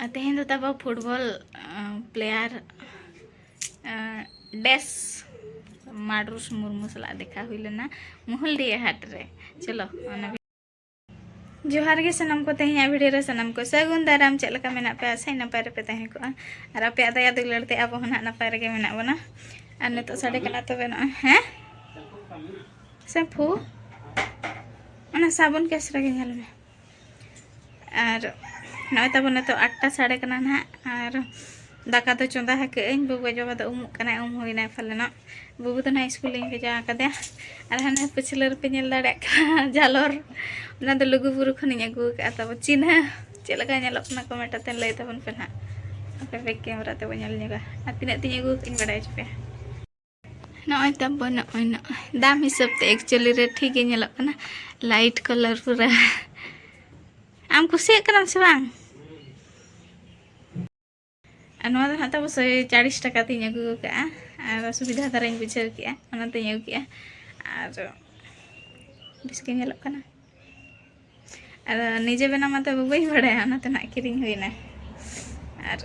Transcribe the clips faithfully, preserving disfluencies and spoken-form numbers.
ᱟᱨ ᱛᱮᱦᱮᱧ ᱫᱚ ᱛᱟᱵᱚ ᱯᱷᱩᱴᱵᱚᱞ, ᱟᱸ, ᱯᱞᱮᱭᱟᱨ, ᱟᱸ, ᱰᱮᱥ ᱢᱟᱰᱨᱩᱥ ᱢᱩᱨᱢᱩ ᱥᱟᱞᱟᱜ ᱫᱮᱠᱷᱟ ᱦᱩᱭ ᱞᱮᱱᱟ ᱢᱩᱦᱩᱞᱰᱤᱦᱟ ᱦᱟᱴ ᱨᱮ᱾ ᱪᱚᱞᱚ, ᱚᱱᱟ ᱡᱚᱦᱟᱨ ᱜᱮ ᱥᱟᱱᱟᱢ ᱠᱚ, ᱛᱮᱦᱮᱧᱟᱜ ᱵᱷᱤᱰᱤᱭᱳ ᱨᱮ ᱥᱟᱱᱟᱢ ᱠᱚ ᱥᱟᱹᱜᱩᱱ ᱫᱟᱨᱟᱢ᱾ ᱪᱮᱫ ᱞᱮᱠᱟ ᱢᱮᱱᱟᱜ ᱯᱮᱭᱟ? ᱟᱥᱟᱭ ᱱᱟᱯᱟᱭ ᱨᱮᱯᱮ ᱛᱟᱦᱮᱸ ᱠᱚᱜᱼᱟ᱾ ᱟᱨ ᱟᱯᱮᱭᱟᱜ ᱫᱟᱭᱟ ᱫᱩᱞᱟᱹᱲ ᱛᱮ ᱟᱵᱚ ᱦᱚᱸ ᱱᱟᱦᱟᱜ ᱱᱟᱯᱟᱭ ᱨᱮᱜᱮ ᱢᱮᱱᱟᱜ ᱵᱚᱱᱟ᱾ ᱟᱨ ᱱᱤᱛᱚᱜ ᱥᱟᱰᱮ ᱠᱟᱱᱟ ᱛᱚᱵᱮ ᱱᱚᱜᱼᱚᱭ, ᱦᱮᱸ? ᱥᱮᱢᱯᱷᱩ? ᱚᱱᱟ ᱥᱟᱵᱚᱱ ᱠᱮᱥ ᱨᱮᱜᱮ ᱧᱮᱞ ᱢᱮ᱾ ᱟᱨ ᱱᱚᱜᱼᱚᱭ ᱛᱟᱵᱚᱱ ᱱᱤᱛᱚᱜ ᱟᱴᱴᱟ ᱥᱟᱰᱮ ᱠᱟᱱᱟ ᱱᱟᱦᱟᱜ, ᱟᱨ ᱫᱟᱠᱟ ᱫᱚ ᱪᱚᱸᱫᱟ ᱟᱠᱟᱫ ᱟᱹᱧ᱾ ᱵᱟᱹᱵᱩ ᱟᱡ ᱵᱟᱵᱟ ᱫᱚ ᱩᱢᱩᱜ ᱠᱟᱱᱟᱭ, ᱩᱢ ᱦᱩᱭᱱᱟᱭ ᱯᱟᱞᱮᱱᱚᱜ᱾ ᱵᱟᱹᱵᱩ ᱫᱚ ᱱᱟᱦᱟᱜ ᱥᱠᱩᱞ ᱤᱧ ᱵᱷᱮᱡᱟ ᱟᱠᱟᱫᱮᱭᱟ᱾ ᱟᱨ ᱦᱟᱱᱮ ᱯᱟᱹᱪᱷᱞᱟᱹ ᱨᱮᱯᱮ ᱧᱮᱞ ᱫᱟᱲᱮᱭᱟᱜ ᱠᱟᱱᱟ ᱡᱷᱟᱞᱚᱨ, ᱚᱱᱟ ᱫᱚ ᱞᱩᱜᱩᱵᱩᱨᱩ ᱠᱷᱚᱱᱤᱧ ᱟᱹᱜᱩ ᱟᱠᱟᱫᱼᱟ᱾ ᱛᱟᱵᱚ ᱪᱤᱱᱦᱟᱹ ᱪᱮᱫ ᱞᱮᱠᱟ ᱧᱮᱞᱚᱜ ᱠᱟᱱᱟ, ᱠᱚᱢᱮᱱᱴ ᱟᱛᱮ ᱞᱟᱹᱭ ᱛᱟᱵᱚᱱ ᱯᱮ ᱱᱟᱦᱟᱜ᱾ ᱟᱯᱮ ᱵᱮᱠ ᱠᱮᱢᱮᱨᱟ ᱛᱮᱵᱚ ᱧᱮᱞ ᱧᱚᱜᱟ, ᱟᱨ ᱛᱤᱱᱟᱹᱜ ᱛᱤᱧ ᱟᱹᱜᱩ ᱟᱠᱟᱫ ᱤᱧ ᱵᱟᱲᱟᱭ ᱦᱚᱪᱚ ᱯᱮᱭᱟ᱾ ᱱᱚᱜᱼᱚᱭ ᱛᱟᱵᱚ, ᱱᱚᱜᱼᱚᱭ, ᱱᱚᱜᱼᱚᱭ ᱫᱟᱢ ᱦᱤᱥᱟᱹᱵ ᱛᱮ ᱮᱠᱪᱩᱭᱮᱞᱤ ᱨᱮ ᱴᱷᱤᱠ ᱜᱮ ᱧᱮᱞᱚᱜ ᱠᱟᱱᱟ, ᱞᱟᱭᱤᱴ ᱠᱟᱞᱟᱨ ᱯᱩᱨᱟᱹ᱾ ᱟᱢ ᱠᱩᱥᱤᱭᱟᱜ ᱠᱟᱱᱟᱢ ᱥᱮ ᱵᱟᱝ? ᱟᱨ ᱱᱚᱣᱟ ᱫᱚ ᱦᱟᱸᱜ ᱛᱟᱵᱚ ᱥᱚᱭ ᱪᱟᱲᱤᱥ ᱴᱟᱠᱟ ᱛᱤᱧ ᱟᱹᱜᱩ ᱟᱠᱟᱫᱼᱟ, ᱟᱨ ᱥᱩᱵᱤᱫᱷᱟ ᱫᱷᱟᱨᱟᱧ ᱵᱩᱡᱷᱟᱹᱣ ᱠᱮᱫᱼᱟ, ᱚᱱᱟᱛᱤᱧ ᱟᱹᱜᱩ ᱠᱮᱫᱼᱟ᱾ ᱟᱨ ᱵᱮᱥ ᱜᱮ ᱧᱮᱞᱚᱜ ᱠᱟᱱᱟ᱾ ᱟᱨ ᱱᱤᱡᱮ ᱵᱮᱱᱟᱣ ᱢᱟᱛᱚ ᱵᱟᱹᱧ ᱵᱟᱲᱟᱭᱟ, ᱚᱱᱟᱛᱮ ᱱᱟᱜ ᱠᱤᱨᱤᱧ ᱦᱩᱭᱱᱟ᱾ ᱟᱨ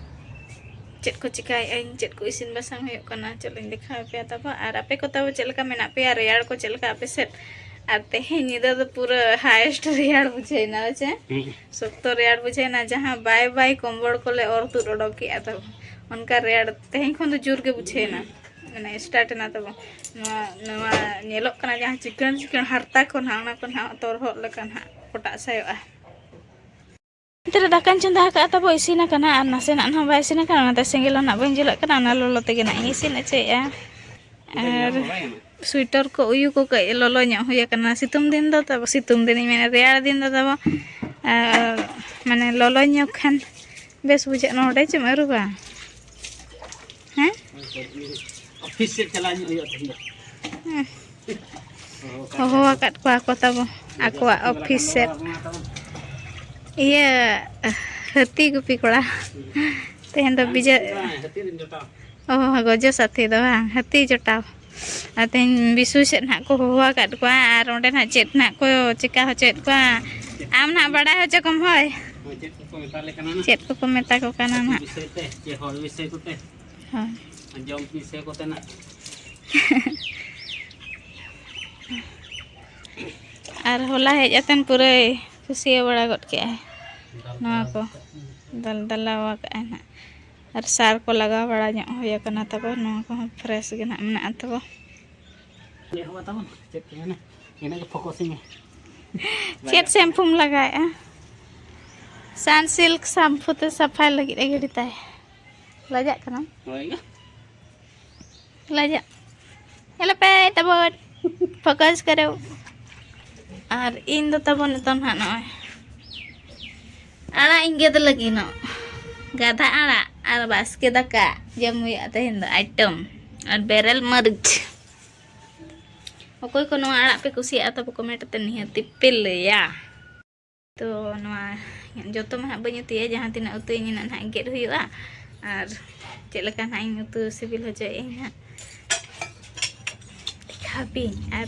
ᱪᱮᱫ ᱠᱚ ᱪᱤᱠᱟᱹᱭᱮᱫᱼᱟᱹᱧ, ᱪᱮᱫ ᱠᱚ ᱤᱥᱤᱱ ᱵᱟᱥᱟᱝ ᱦᱩᱭᱩᱜ ᱠᱟᱱᱟ, ᱪᱚᱞᱚᱧ ᱫᱮᱠᱷᱟᱣ ᱟᱯᱮᱭᱟ ᱛᱟᱵᱚ᱾ ᱟᱨ ᱟᱯᱮ ᱠᱚ ᱛᱟᱵᱚ ᱪᱮᱫ ᱞᱮᱠᱟ ᱢᱮᱱᱟᱜ ᱯᱮᱭᱟ, ᱨᱮᱭᱟᱲ ᱠᱚ ᱪᱮᱫ ᱞᱮᱠᱟ ᱟᱯᱮ ᱥᱮᱫ? ᱟᱨ ᱛᱮᱦᱮᱧ ᱧᱤᱫᱟᱹ ᱫᱚ ᱯᱩᱨᱟᱹ ᱦᱟᱭᱮᱥᱴ ᱨᱮᱭᱟᱲ ᱵᱩᱡᱷᱟᱹᱣᱱᱟ, ᱦᱮᱸ ᱪᱮ? ᱦᱩᱸ᱾ ᱥᱚᱠᱛᱚ ᱨᱮᱭᱟᱲ ᱵᱩᱡᱷᱟᱹᱣᱱᱟ, ᱡᱟᱦᱟᱸ ᱵᱟᱭ ᱵᱟᱭ ᱠᱚᱢᱵᱚᱲ ᱠᱚᱞᱮ ᱚᱨ ᱛᱩᱫ ᱚᱰᱚᱠ ᱠᱮᱜᱼᱟ ᱛᱟᱵᱚ, ᱚᱱᱠᱟ ᱨᱮᱭᱟᱲ ᱛᱮᱦᱮᱧ ᱠᱷᱚᱱ ᱫᱚ ᱡᱳᱨ ᱜᱮ ᱵᱩᱡᱷᱟᱹᱣᱱᱟ᱾ ᱢᱟᱱᱮ ᱥᱴᱟᱨᱴ ᱮᱱᱟ ᱛᱟᱵᱚ᱾ ᱱᱚᱣᱟ, ᱱᱚᱣᱟ ᱧᱮᱞᱚᱜ ᱠᱟᱱᱟ ᱡᱟᱦᱟᱸ ᱪᱤᱠᱟᱹᱬ ᱪᱤᱠᱟᱹᱬ ᱦᱟᱨᱛᱟ ᱠᱚ ᱱᱟᱦᱟᱜ, ᱚᱱᱟ ᱠᱚ ᱱᱟᱦᱟᱜ ᱛᱚᱨᱦᱚᱫ ᱞᱮᱠᱟ ᱱᱟᱦᱟᱜ ᱯᱚᱴᱟᱜ ᱥᱟᱭᱚᱜᱼᱟ᱾ ᱱᱚᱛᱮ ᱨᱮ ᱫᱟᱠᱟᱧ ᱪᱚᱸᱫᱟ ᱟᱠᱟᱫᱼᱟ ᱛᱟᱵᱚ, ᱤᱥᱤᱱ ᱟᱠᱟᱱᱟ, ᱟᱨ ᱱᱟᱥᱮᱱᱟᱜ ᱦᱚᱸ ᱵᱟᱭ ᱤᱥᱤᱱ ᱟᱠᱟᱱᱟ, ᱚᱱᱟᱛᱮ ᱥᱮᱸᱜᱮᱞ ᱦᱚᱸ ᱱᱟᱜ ᱵᱟᱹᱧ ᱡᱩᱞᱟᱜ ᱠᱟᱱᱟ, ᱚᱱᱟ ᱞᱚᱞᱚ ᱛᱮᱜᱮ ᱱᱟᱜ ᱤᱧ ᱤᱥᱤᱱ ᱚᱪᱚᱭᱮᱫᱼᱟ᱾ ᱟᱨ ᱥᱩᱭᱮᱴᱟᱨ ᱠᱚ ᱩᱭᱩ ᱠᱚ ᱠᱟᱹᱡ ᱞᱚᱞᱚ ᱧᱚᱜ ᱦᱩᱭ ᱟᱠᱟᱱᱟ᱾ ᱥᱤᱛᱩᱝ ᱫᱤᱱ ᱫᱚ ᱛᱟᱵᱚ, ᱥᱤᱛᱩᱝ ᱫᱤᱱ ᱤᱧ ᱢᱮᱱᱟ, ᱨᱮᱭᱟᱲ ᱫᱤᱱ ᱫᱚ ᱛᱟᱵᱚ, ᱟᱨ ᱢᱟᱱᱮ ᱞᱚᱞᱚ ᱧᱚᱜ ᱠᱷᱟᱱ ᱵᱮᱥ ᱵᱩᱡᱷᱟᱹᱜ᱾ ᱱᱚᱰᱮ ᱪᱮᱢ ᱟᱹᱨᱩᱵᱟ? ᱦᱮᱸ? ᱚᱯᱷᱤᱥ ᱥᱮᱫ ᱪᱟᱞᱟᱣ ᱧᱚᱜ ᱦᱩᱭᱩᱜᱼᱟ ᱛᱮᱦᱮᱧ ᱫᱚ᱾ ᱦᱮᱸ᱾ ᱦᱚᱦᱚ ᱟᱠᱟᱫ ᱠᱚᱣᱟ ᱠᱚ ᱛᱟᱵᱚ ᱟᱠᱚᱣᱟᱜ ᱚᱯᱷᱤᱥ ᱥᱮᱫ᱾ ᱤᱭᱟᱹ, ᱦᱟᱹᱛᱤ ᱜᱩᱯᱤ ᱠᱚᱲᱟ᱾ ᱛᱮᱦᱮᱧ ᱫᱚ ᱵᱤᱡᱚᱭ, ᱦᱟᱹᱛᱤ ᱨᱮᱱ ᱡᱚᱴᱟᱣ᱾ ᱚ, ᱜᱚᱡᱚ ᱥᱟᱛᱷᱤ ᱫᱚ ᱵᱟᱝ, ᱦᱟᱹᱛᱤ ᱡᱚᱴᱟᱣ᱾ ᱟᱨ ᱛᱮᱦᱮᱧ ᱵᱤᱥᱩ ᱥᱮᱫ ᱱᱟᱦᱟᱜ ᱠᱚ ᱦᱚᱦᱚ ᱟᱠᱟᱫ ᱠᱚᱣᱟ, ᱟᱨ ᱚᱸᱰᱮ ᱱᱟᱦᱟᱜ ᱪᱮᱫ ᱱᱟᱦᱟᱜ ᱠᱚ ᱪᱮᱠᱟ ᱦᱚᱪᱚᱭᱮᱫ ᱠᱚᱣᱟ, ᱟᱢ ᱱᱟᱦᱟᱜ ᱵᱟᱲᱟᱭ ᱦᱚᱪᱚ ᱠᱚᱢ ᱦᱳᱭ᱾ ᱪᱮᱫ ᱠᱚᱠᱚ ᱢᱮᱛᱟ ᱠᱚ ᱠᱟᱱᱟ ᱱᱟᱜ? ᱵᱤᱥᱚᱭ ᱛᱮ ᱪᱮ ᱦᱚᱲ ᱵᱤᱥᱚᱭ ᱠᱚᱛᱮ? ᱦᱳᱭ᱾ ᱡᱚᱢ ᱵᱤᱥᱚᱭ ᱠᱚᱛᱮ ᱱᱟᱜ᱾ ᱟᱨ ᱦᱚᱞᱟ ᱦᱮᱡ ᱟᱛᱮᱱ ᱯᱩᱨᱟᱹᱭ ᱠᱩᱥᱤᱭᱟᱹ ᱵᱟᱲᱟ ᱜᱚᱫ ᱠᱮᱜᱼᱟᱭ ᱱᱚᱣᱟ ᱠᱚ᱾ ᱫᱟᱞ ᱫᱟᱞᱟᱣ ᱟᱠᱟᱜᱼᱟᱭ ᱱᱟᱜ᱾ ᱟᱨ ᱥᱟᱨ ᱠᱚ ᱞᱟᱜᱟᱣ ᱵᱟᱲᱟ ᱧᱚᱜ ᱦᱩᱭ ᱟᱠᱟᱱᱟ ᱛᱟᱵᱚ᱾ ᱱᱚᱣᱟ ᱠᱚᱦᱚᱸ ᱯᱷᱨᱮᱥ ᱜᱮ ᱱᱟᱜ ᱢᱮᱱᱟᱜᱼᱟ ᱛᱟᱵᱚ᱾ ᱮᱦᱚᱵᱟ ᱛᱟᱵᱚᱱ, ᱪᱮᱫ ᱠᱚ ᱢᱮᱱᱟ? ᱤᱱᱟᱹᱜ ᱜᱮ ᱯᱷᱳᱠᱟᱥᱤᱝ ᱢᱮ᱾ ᱪᱮᱫ ᱥᱮᱢᱯᱩᱢ ᱞᱟᱜᱟᱣᱮᱜᱼᱟ? ᱥᱟᱱᱥᱤᱞᱠ ᱥᱮᱢᱯᱩ ᱛᱮ ᱥᱟᱯᱷᱟᱭ ᱞᱟᱹᱜᱤᱫ ᱮ ᱜᱤᱰᱤ ᱛᱟᱭ᱾ ᱞᱟᱡᱟᱜ ᱠᱟᱱᱟᱢ? ᱦᱳᱭ᱾ ᱞᱟᱡᱟᱜ᱾ ᱧᱮᱞ ᱯᱮ ᱛᱟᱵᱚᱱ᱾ ᱯᱷᱳᱠᱟᱥ ᱠᱟᱨᱚ᱾ ᱟᱨ ᱤᱧ ᱫᱚ ᱛᱟᱵᱚᱱ ᱱᱤᱛᱚᱝ ᱦᱟᱸᱜ ᱱᱚᱜᱼᱚᱭ ᱟᱲᱟᱜ ᱤᱧ ᱜᱮᱫ ᱞᱟᱹᱜᱤᱫ ᱱᱚᱜ᱾ ᱜᱟᱫᱷᱟ ᱟᱲᱟᱜ ᱟᱨ ᱵᱟᱥᱠᱮ ᱫᱟᱠᱟ ᱡᱚᱢ ᱦᱩᱭᱩᱜᱼᱟ ᱛᱮᱦᱮᱧ ᱫᱚ ᱟᱭᱴᱮᱢ᱾ ᱟᱨ ᱵᱮᱨᱮᱞ ᱢᱟᱹᱨᱤᱪ᱾ ᱚᱠᱚᱭ ᱠᱚ ᱱᱚᱣᱟ ᱟᱲᱟᱜ ᱯᱮ ᱠᱩᱥᱤᱭᱟᱜᱼᱟ ᱛᱟᱵᱚ ᱠᱚᱢᱮᱱᱴ ᱛᱮ ᱱᱤᱦᱟᱹᱛᱤ ᱯᱮ ᱞᱟᱹᱭᱟ᱾ ᱛᱚ ᱱᱚᱣᱟ ᱡᱚᱛᱚ ᱢᱟ ᱦᱟᱸᱜ ᱵᱟᱹᱧ ᱩᱛᱩᱭᱟ, ᱡᱟᱦᱟᱸ ᱛᱤᱱᱟᱹᱜ ᱩᱛᱩᱭᱟᱹᱧ ᱤᱱᱟᱹᱜ ᱱᱟᱦᱟᱜ ᱜᱮᱫ ᱦᱩᱭᱩᱜᱼᱟ᱾ ᱟᱨ ᱪᱮᱫ ᱞᱮᱠᱟ ᱱᱟᱦᱟᱜ ᱤᱧ ᱩᱛᱩ ᱥᱤᱵᱤᱞ ᱦᱚᱪᱚᱭᱮᱫ ᱟᱹᱧ ᱦᱟᱸᱜ ᱫᱮᱠᱷᱟᱣ ᱯᱮᱭᱟᱹᱧ᱾ ᱟᱨ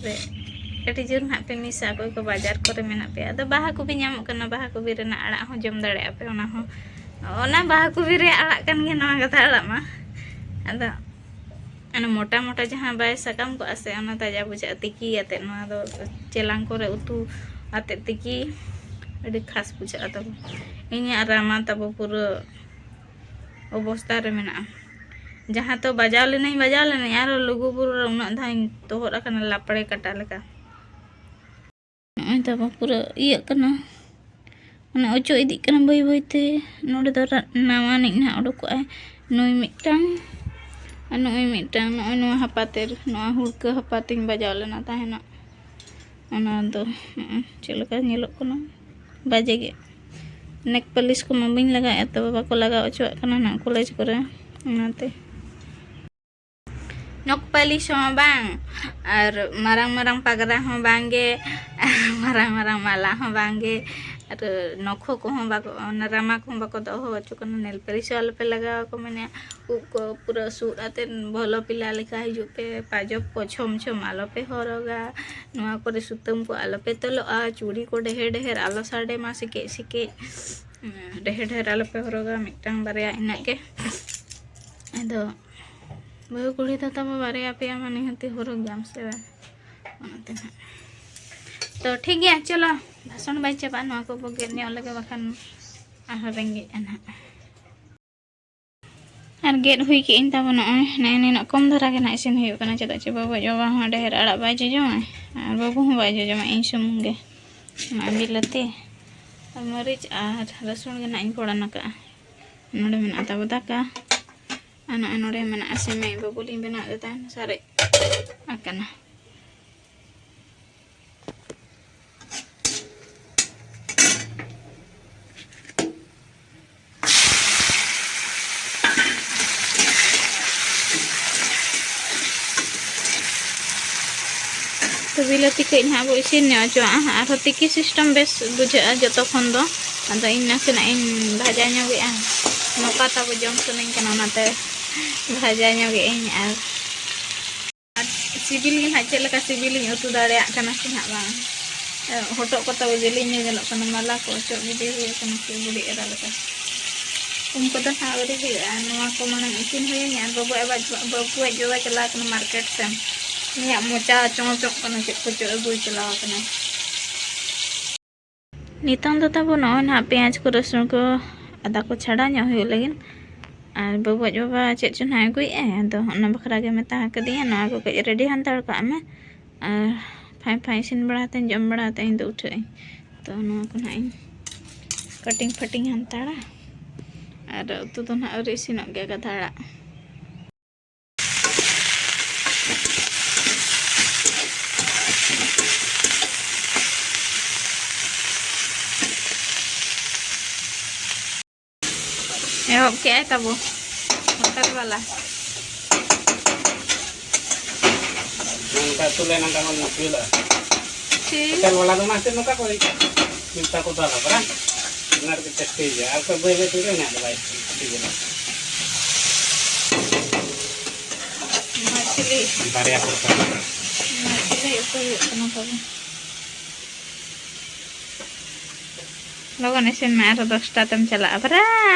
ᱟᱹᱰᱤ ᱡᱳᱨ ᱱᱟᱦᱟᱜ ᱯᱮ ᱢᱤᱥᱟ ᱚᱠᱚᱭ ᱠᱚ ᱵᱟᱡᱟᱨ ᱠᱚᱨᱮ ᱢᱮᱱᱟᱜ ᱯᱮᱭᱟ᱾ ᱟᱫᱚ ᱵᱟᱦᱟ ᱠᱚᱵᱤ ᱧᱟᱢᱚᱜ ᱠᱟᱱᱟ, ᱵᱟᱦᱟ ᱠᱚᱵᱤ ᱨᱮᱱᱟᱜ ᱟᱲᱟᱜ ᱦᱚᱸ ᱡᱚᱢ ᱫᱟᱲᱮᱭᱟᱜᱼᱟ ᱯᱮ᱾ ᱚᱱᱟ ᱦᱚᱸ, ᱚᱱᱟ ᱵᱟᱦᱟ ᱠᱚᱵᱤ ᱨᱮᱭᱟᱜ ᱟᱲᱟᱜ ᱠᱟᱱ ᱜᱮᱭᱟ ᱱᱚᱣᱟ ᱜᱟᱫᱷᱟ ᱟᱲᱟᱜ ᱢᱟ᱾ ᱟᱫᱚ ᱚᱱᱟ ᱢᱚᱴᱟ ᱢᱚᱴᱟ ᱡᱟᱦᱟᱸ ᱵᱟᱭ ᱥᱟᱠᱟᱢ ᱠᱚᱜᱼᱟ ᱥᱮ, ᱚᱱᱟ ᱛᱟᱡᱟ ᱵᱩᱡᱷᱟᱹᱜᱼᱟ ᱛᱤᱠᱤ ᱟᱛᱮᱫ᱾ ᱱᱚᱣᱟ ᱫᱚ ᱪᱮᱞᱟᱝ ᱠᱚᱨᱮ ᱩᱛᱩ ᱟᱛᱮᱫ ᱛᱤᱠᱤ ᱟᱹᱰᱤ ᱠᱷᱟᱥ ᱵᱩᱡᱷᱟᱹᱜᱼᱟ ᱛᱟᱵᱚ᱾ ᱤᱧᱟᱹᱜ ᱨᱟᱢᱟ ᱛᱟᱵᱚ ᱯᱩᱨᱟᱹ ᱚᱵᱚᱥᱛᱟ ᱨᱮ ᱢᱮᱱᱟᱜᱼᱟ᱾ ᱡᱟᱦᱟᱸ ᱛᱚ ᱵᱟᱡᱟᱣ ᱞᱮᱱᱟᱹᱧ, ᱵᱟᱡᱟᱣ ᱞᱮᱱᱟᱹᱧ, ᱟᱨᱦᱚᱸ ᱞᱩᱜᱩ ᱵᱩᱨᱩ ᱨᱮ ᱩᱱᱟᱹᱜ ᱫᱷᱟᱣ ᱤᱧ ᱛᱚᱦᱚᱫ ᱟᱠᱟᱱᱟ ᱞᱟᱯᱲᱮ ᱠᱟᱴᱟ ᱞᱮᱠᱟ᱾ ᱱᱚᱜᱼᱚᱭ ᱛᱟᱵᱚ ᱯᱩᱨᱟᱹ ᱤᱭᱟᱹᱜ ᱠᱟᱱᱟ, ᱢᱟᱱᱮ ᱚᱪᱚᱜ ᱤᱫᱤᱜ ᱠᱟᱱᱟ ᱵᱟᱹᱭ ᱵᱟᱹᱭ ᱛᱮ᱾ ᱱᱚᱰᱮ ᱫᱚ ᱨᱟ-, ᱱᱟᱣᱟᱱᱤᱡ ᱱᱟᱦᱟᱜ ᱚᱰᱚᱠᱚᱜᱼᱟᱭ, ᱱᱩᱭ ᱢᱤᱫᱴᱟᱝ ᱟᱨ ᱱᱩᱜᱼᱩᱭ ᱢᱤᱫᱴᱟᱝ᱾ ᱱᱚᱜᱼᱚᱭ ᱱᱚᱣᱟ ᱦᱟᱯᱟᱛᱮ, ᱱᱚᱣᱟ ᱦᱩᱲᱠᱟᱹ ᱦᱟᱯᱟᱛᱤᱧ ᱵᱟᱡᱟᱣ ᱞᱮᱱᱟ ᱛᱟᱦᱮᱱᱚᱜ᱾ ᱚᱱᱟ ᱫᱚ ᱱᱚᱜᱼᱚᱭ ᱪᱮᱫ ᱞᱮᱠᱟ ᱧᱮᱞᱚᱜ ᱠᱟᱱᱟ, ᱵᱟᱡᱮ ᱜᱮ᱾ ᱱᱮᱠ ᱯᱟᱹᱞᱤᱥ ᱠᱚᱢᱟ ᱵᱟᱹᱧ ᱞᱟᱜᱟᱣᱮᱫᱼᱟ, ᱛᱚᱵᱮ ᱵᱟᱠᱚ ᱞᱟᱜᱟᱣ ᱦᱚᱪᱚᱣᱟᱜ ᱠᱟᱱᱟ ᱱᱟᱜ ᱠᱚᱞᱮᱡᱽ ᱠᱚᱨᱮ, ᱚᱱᱟᱛᱮ᱾ ᱱᱚᱠ ᱯᱟᱹᱞᱤᱥ ᱦᱚᱸ ᱵᱟᱝ, ᱟᱨ ᱢᱟᱨᱟᱝ ᱢᱟᱨᱟᱝ ᱯᱟᱜᱽᱨᱟ ᱦᱚᱸ ᱵᱟᱝ ᱜᱮ, ᱢᱟᱨᱟᱝ ᱢᱟᱨᱟᱝ ᱢᱟᱞᱟ ᱦᱚᱸ ᱵᱟᱝ ᱜᱮ, ᱟᱨ ᱱᱚᱠᱷᱚ ᱠᱚᱦᱚᱸ ᱵᱟᱠᱚ, ᱚᱱᱟ ᱨᱟᱢᱟ ᱠᱚᱦᱚᱸ ᱵᱟᱠᱚ ᱫᱚᱦᱚ ᱦᱚᱪᱚ ᱠᱟᱱᱟ᱾ ᱱᱮᱞ ᱯᱟᱹᱞᱤᱥ ᱦᱚᱸ ᱟᱞᱚᱯᱮ ᱞᱟᱜᱟᱣ ᱟᱠᱚ ᱢᱮᱱᱮᱫᱼᱟ᱾ ᱩᱵ ᱠᱚ ᱯᱩᱨᱟᱹ ᱥᱩᱫ ᱟᱛᱮᱫ ᱵᱷᱚᱞᱚ ᱯᱤᱞᱟ ᱞᱮᱠᱟ ᱦᱤᱡᱩᱜ ᱯᱮ᱾ ᱯᱟᱡᱚᱠ ᱠᱚ ᱪᱷᱚᱢ ᱪᱷᱚᱢ ᱟᱞᱚᱯᱮ ᱦᱚᱨᱚᱜᱟ᱾ ᱱᱚᱣᱟ ᱠᱚᱨᱮ ᱥᱩᱛᱟᱹᱢ ᱠᱚ ᱟᱞᱚᱯᱮ ᱛᱚᱞᱚᱜᱼᱟ᱾ ᱪᱩᱲᱤ ᱠᱚ ᱰᱷᱮᱨ ᱰᱷᱮᱨ ᱟᱞᱚ ᱥᱟᱰᱮ ᱢᱟ ᱥᱮᱠᱮᱡ ᱥᱮᱠᱮᱡ᱾ ᱰᱷᱮᱨ ᱰᱷᱮᱨ ᱟᱞᱚᱯᱮ ᱦᱚᱨᱚᱜᱟ, ᱢᱤᱫᱴᱟᱝ ᱵᱟᱨᱭᱟ ᱤᱱᱟᱹᱜ ᱜᱮ᱾ ᱟᱫᱚ ᱵᱟᱹᱦᱩ ᱠᱩᱲᱤ ᱫᱚ ᱛᱟᱵᱚ ᱵᱟᱨᱭᱟ ᱯᱮᱭᱟ ᱢᱟ ᱱᱤᱦᱟᱹᱛᱤ ᱦᱚᱨᱚᱜ ᱜᱮᱭᱟᱢ ᱥᱮ ᱵᱟᱝ? ᱚᱱᱟᱛᱮ ᱱᱟᱦᱟᱜ᱾ ᱛᱚ ᱴᱷᱤᱠ ᱜᱮᱭᱟ, ᱪᱚᱞᱚ ᱵᱟᱥᱚᱱ ᱵᱟᱭ ᱪᱟᱵᱟᱜᱼᱟ, ᱱᱚᱣᱟ ᱠᱚᱵᱚ ᱜᱮᱫ ᱧᱚᱜ ᱞᱮᱜᱮ, ᱵᱟᱠᱷᱟᱱ ᱟᱨᱦᱚᱸ ᱨᱮᱸᱜᱮᱡᱼᱟ ᱱᱟᱦᱟᱜ᱾ ᱟᱨ ᱜᱮᱫ ᱦᱩᱭ ᱠᱮᱜ ᱟᱹᱧ ᱛᱟᱵᱚ ᱱᱚᱜᱼᱚᱭ ᱱᱮᱜᱼᱮ ᱱᱤᱱᱟᱹᱜ ᱠᱚᱢ ᱫᱷᱟᱨᱟ ᱜᱮ ᱱᱟᱜ ᱤᱥᱤᱱ ᱦᱩᱭᱩᱜ ᱠᱟᱱᱟ, ᱪᱮᱫᱟᱜ ᱪᱮ ᱵᱟᱵᱟ ᱟᱡ ᱵᱟᱵᱟ ᱦᱚᱸ ᱰᱷᱮᱨ ᱟᱲᱟᱜ ᱵᱟᱭ ᱡᱚᱡᱚᱢᱟ ᱟᱨ ᱵᱟᱹᱵᱩ ᱦᱚᱸ ᱵᱟᱭ ᱡᱚᱡᱚᱢᱟ, ᱤᱧ ᱥᱩᱢᱩᱝ ᱜᱮ᱾ ᱱᱚᱜᱼᱚᱭ ᱵᱤᱞᱟᱹᱛᱤ ᱟᱨ ᱢᱟᱹᱨᱤᱪ ᱟᱨ ᱨᱟᱹᱥᱩᱱ ᱜᱮ ᱱᱟᱜ ᱤᱧ ᱯᱷᱚᱲᱟᱱ ᱟᱠᱟᱜᱼᱟ᱾ ᱱᱚᱰᱮ ᱢᱮᱱᱟᱜᱼᱟ ᱛᱟᱵᱚ ᱫᱟᱠᱟ, ᱟᱨ ᱱᱚᱜᱼᱚᱭ ᱱᱚᱰᱮ ᱢᱮᱱᱟᱜᱼᱟ ᱥᱤᱢᱮ ᱵᱟᱹᱵᱩ ᱞᱤᱧ ᱵᱮᱱᱟᱣ ᱞᱮᱫᱟ, ᱥᱟᱨᱮᱡ ᱟᱠᱟᱱᱟ᱾ ᱛᱚ ᱵᱤᱞᱟᱹᱛᱤ ᱠᱟᱹᱡ ᱱᱟᱦᱟᱜ ᱵᱚ ᱤᱥᱤᱱ ᱧᱚᱜ ᱦᱚᱪᱚᱣᱟᱜᱼᱟ, ᱟᱨᱦᱚᱸ ᱛᱤᱠᱤ system ᱵᱮᱥ ᱵᱩᱡᱷᱟᱹᱜᱼᱟ ᱡᱚᱛᱚ ᱠᱷᱚᱱ ᱫᱚ᱾ ᱟᱫᱚ ᱤᱧ ᱱᱟᱥᱮᱱᱟᱜ ᱤᱧ ᱵᱷᱟᱡᱟ ᱧᱚᱜᱮᱜᱼᱟ, ᱱᱚᱝᱠᱟ ᱛᱟᱵᱚ ᱡᱚᱢ ᱥᱟᱱᱟᱧ ᱠᱟᱱᱟ, ᱚᱱᱟᱛᱮ ᱵᱷᱟᱡᱟ ᱧᱚᱜᱮᱜ ᱟᱹᱧ᱾ ᱟᱨ ᱟᱨ ᱥᱤᱵᱤᱞ ᱜᱮ ᱱᱟᱦᱟᱜ ᱪᱮᱫ ᱞᱮᱠᱟ ᱥᱤᱵᱤᱞᱤᱧ ᱩᱛᱩ ᱫᱟᱲᱮᱭᱟᱜ ᱠᱟᱱᱟ ᱥᱮ ᱱᱟᱦᱟᱜ ᱵᱟᱝ᱾ ᱦᱚᱴᱚᱜ ᱠᱚ ᱛᱟᱵᱚ ᱡᱮᱞᱮᱧ ᱧᱮᱞᱚᱜ ᱠᱟᱱᱟ, ᱢᱟᱞᱟ ᱠᱚ ᱚᱪᱚᱜ ᱜᱤᱰᱤ ᱦᱩᱭ ᱟᱠᱟᱱᱟ ᱥᱮ ᱵᱩᱰᱷᱤ ᱮᱨᱟ ᱞᱮᱠᱟ᱾ ᱩᱢ ᱠᱚᱫᱚ ᱱᱟᱦᱟᱜ ᱟᱹᱣᱨᱤ ᱦᱩᱭᱩᱜᱼᱟ, ᱱᱚᱣᱟ ᱠᱚ ᱢᱟᱲᱟᱝ ᱤᱥᱤᱱ ᱦᱩᱭᱟᱹᱧ ᱟᱨ ᱵᱟᱹᱵᱩ ᱟᱡ ᱵᱟᱵᱟ ᱪᱟᱞᱟᱣ ᱠᱟᱱᱟ ᱢᱟᱨᱠᱮᱴ ᱥᱮᱱ᱾ ᱩᱱᱤᱭᱟᱜ ᱢᱚᱪᱟ ᱪᱚᱸᱪᱚᱜ ᱠᱟᱱᱟ, ᱪᱮᱫ ᱠᱚᱪᱚ ᱟᱹᱜᱩᱭ ᱪᱟᱞᱟᱣ ᱠᱟᱱᱟ᱾ ᱱᱤᱛᱚᱝ ᱫᱚ ᱛᱟᱵᱚ ᱱᱚᱜᱼᱚᱭ ᱱᱟᱦᱟᱜ ᱯᱮᱸᱭᱟᱡᱽ ᱠᱚ, ᱨᱟᱹᱥᱩᱱ ᱠᱚ, ᱟᱫᱟ ᱠᱚ ᱪᱷᱟᱰᱟᱣ ᱧᱚᱜ ᱦᱩᱭᱩᱜ ᱞᱟᱹᱜᱤᱫ᱾ ᱟᱨ ᱵᱟᱹᱵᱩ ᱟᱡ ᱵᱟᱵᱟ ᱪᱮᱫ ᱪᱚ ᱱᱟᱦᱟᱜ ᱮ ᱟᱹᱜᱩᱭᱮᱫᱼᱟᱭ, ᱟᱫᱚ ᱚᱱᱟ ᱵᱟᱠᱷᱨᱟ ᱜᱮ ᱢᱮᱛᱟ ᱟᱠᱟᱫᱤᱧᱟ, ᱱᱚᱣᱟ ᱠᱚ ᱠᱟᱹᱡ ᱨᱮᱰᱤ ᱦᱟᱛᱟᱲ ᱠᱟᱜ ᱢᱮ᱾ ᱟᱨ ᱯᱷᱟᱸᱭ ᱯᱷᱟᱸᱭ ᱤᱥᱤᱱ ᱵᱟᱲᱟ ᱠᱟᱛᱮ, ᱡᱚᱢ ᱵᱟᱲᱟ ᱠᱟᱛᱮ ᱤᱧ ᱫᱚ ᱩᱴᱷᱟᱹᱜ ᱟᱹᱧ᱾ ᱛᱚ ᱱᱚᱣᱟ ᱠᱚ ᱱᱟᱦᱟᱜ ᱤᱧ ᱠᱟᱴᱤᱝ ᱯᱷᱟᱴᱤᱝ ᱦᱟᱛᱟᱲᱟ᱾ ᱟᱨ ᱩᱛᱩ ᱫᱚ ᱱᱟᱦᱟᱜ ᱟᱹᱣᱨᱤ ᱤᱥᱤᱱᱚᱜ ᱜᱮᱭᱟ, ᱜᱟᱫᱷᱟ ᱟᱲᱟᱜ᱾ ᱮᱦᱚᱵ ᱠᱮᱜᱼᱟᱭ ᱛᱟᱵᱚ ᱦᱳᱴᱮᱞ ᱵᱟᱞᱟ᱾ ᱱᱚᱝᱠᱟ ᱩᱛᱩ ᱞᱮ ᱱᱚᱝᱠᱟ ᱵᱚᱱ ᱥᱤᱵᱤᱞᱚᱜᱼᱟ᱾ ᱴᱷᱤᱠ᱾ ᱦᱳᱴᱮᱞ ᱵᱟᱞᱟ ᱫᱚ ᱚᱱᱟ ᱠᱷᱟᱹᱛᱤᱨ ᱱᱚᱝᱠᱟ ᱠᱚ ᱢᱮᱛᱟ ᱠᱚ ᱫᱟᱞᱟ, ᱵᱟᱝ? ᱚᱱᱟ ᱨᱮᱜᱮ ᱴᱮᱥᱴᱤ ᱦᱤᱡᱩᱜᱼᱟ᱾ ᱟᱨ ᱚᱠᱚᱭ ᱵᱟᱹᱭ ᱵᱟᱹᱭ ᱛᱮ ᱩᱱᱟᱹᱜ ᱫᱚ ᱵᱟᱭ ᱥᱤᱵᱤᱞᱟ᱾ ᱢᱟᱪᱷᱞᱤ᱾ ᱵᱟᱨᱭᱟ ᱯᱚᱨᱠᱟᱨ᱾ ᱢᱟᱪᱷᱞᱤ ᱩᱛᱩ ᱦᱩᱭᱩᱜ ᱠᱟᱱᱟ ᱛᱟᱵᱚᱱ᱾ ᱞᱚᱜᱚᱱ ᱤᱥᱤᱱ ᱢᱮ, ᱟᱨᱦᱚᱸ ᱫᱚᱥᱴᱟ ᱛᱮᱢ ᱪᱟᱞᱟᱜᱼᱟ ᱵᱟᱨᱟ᱾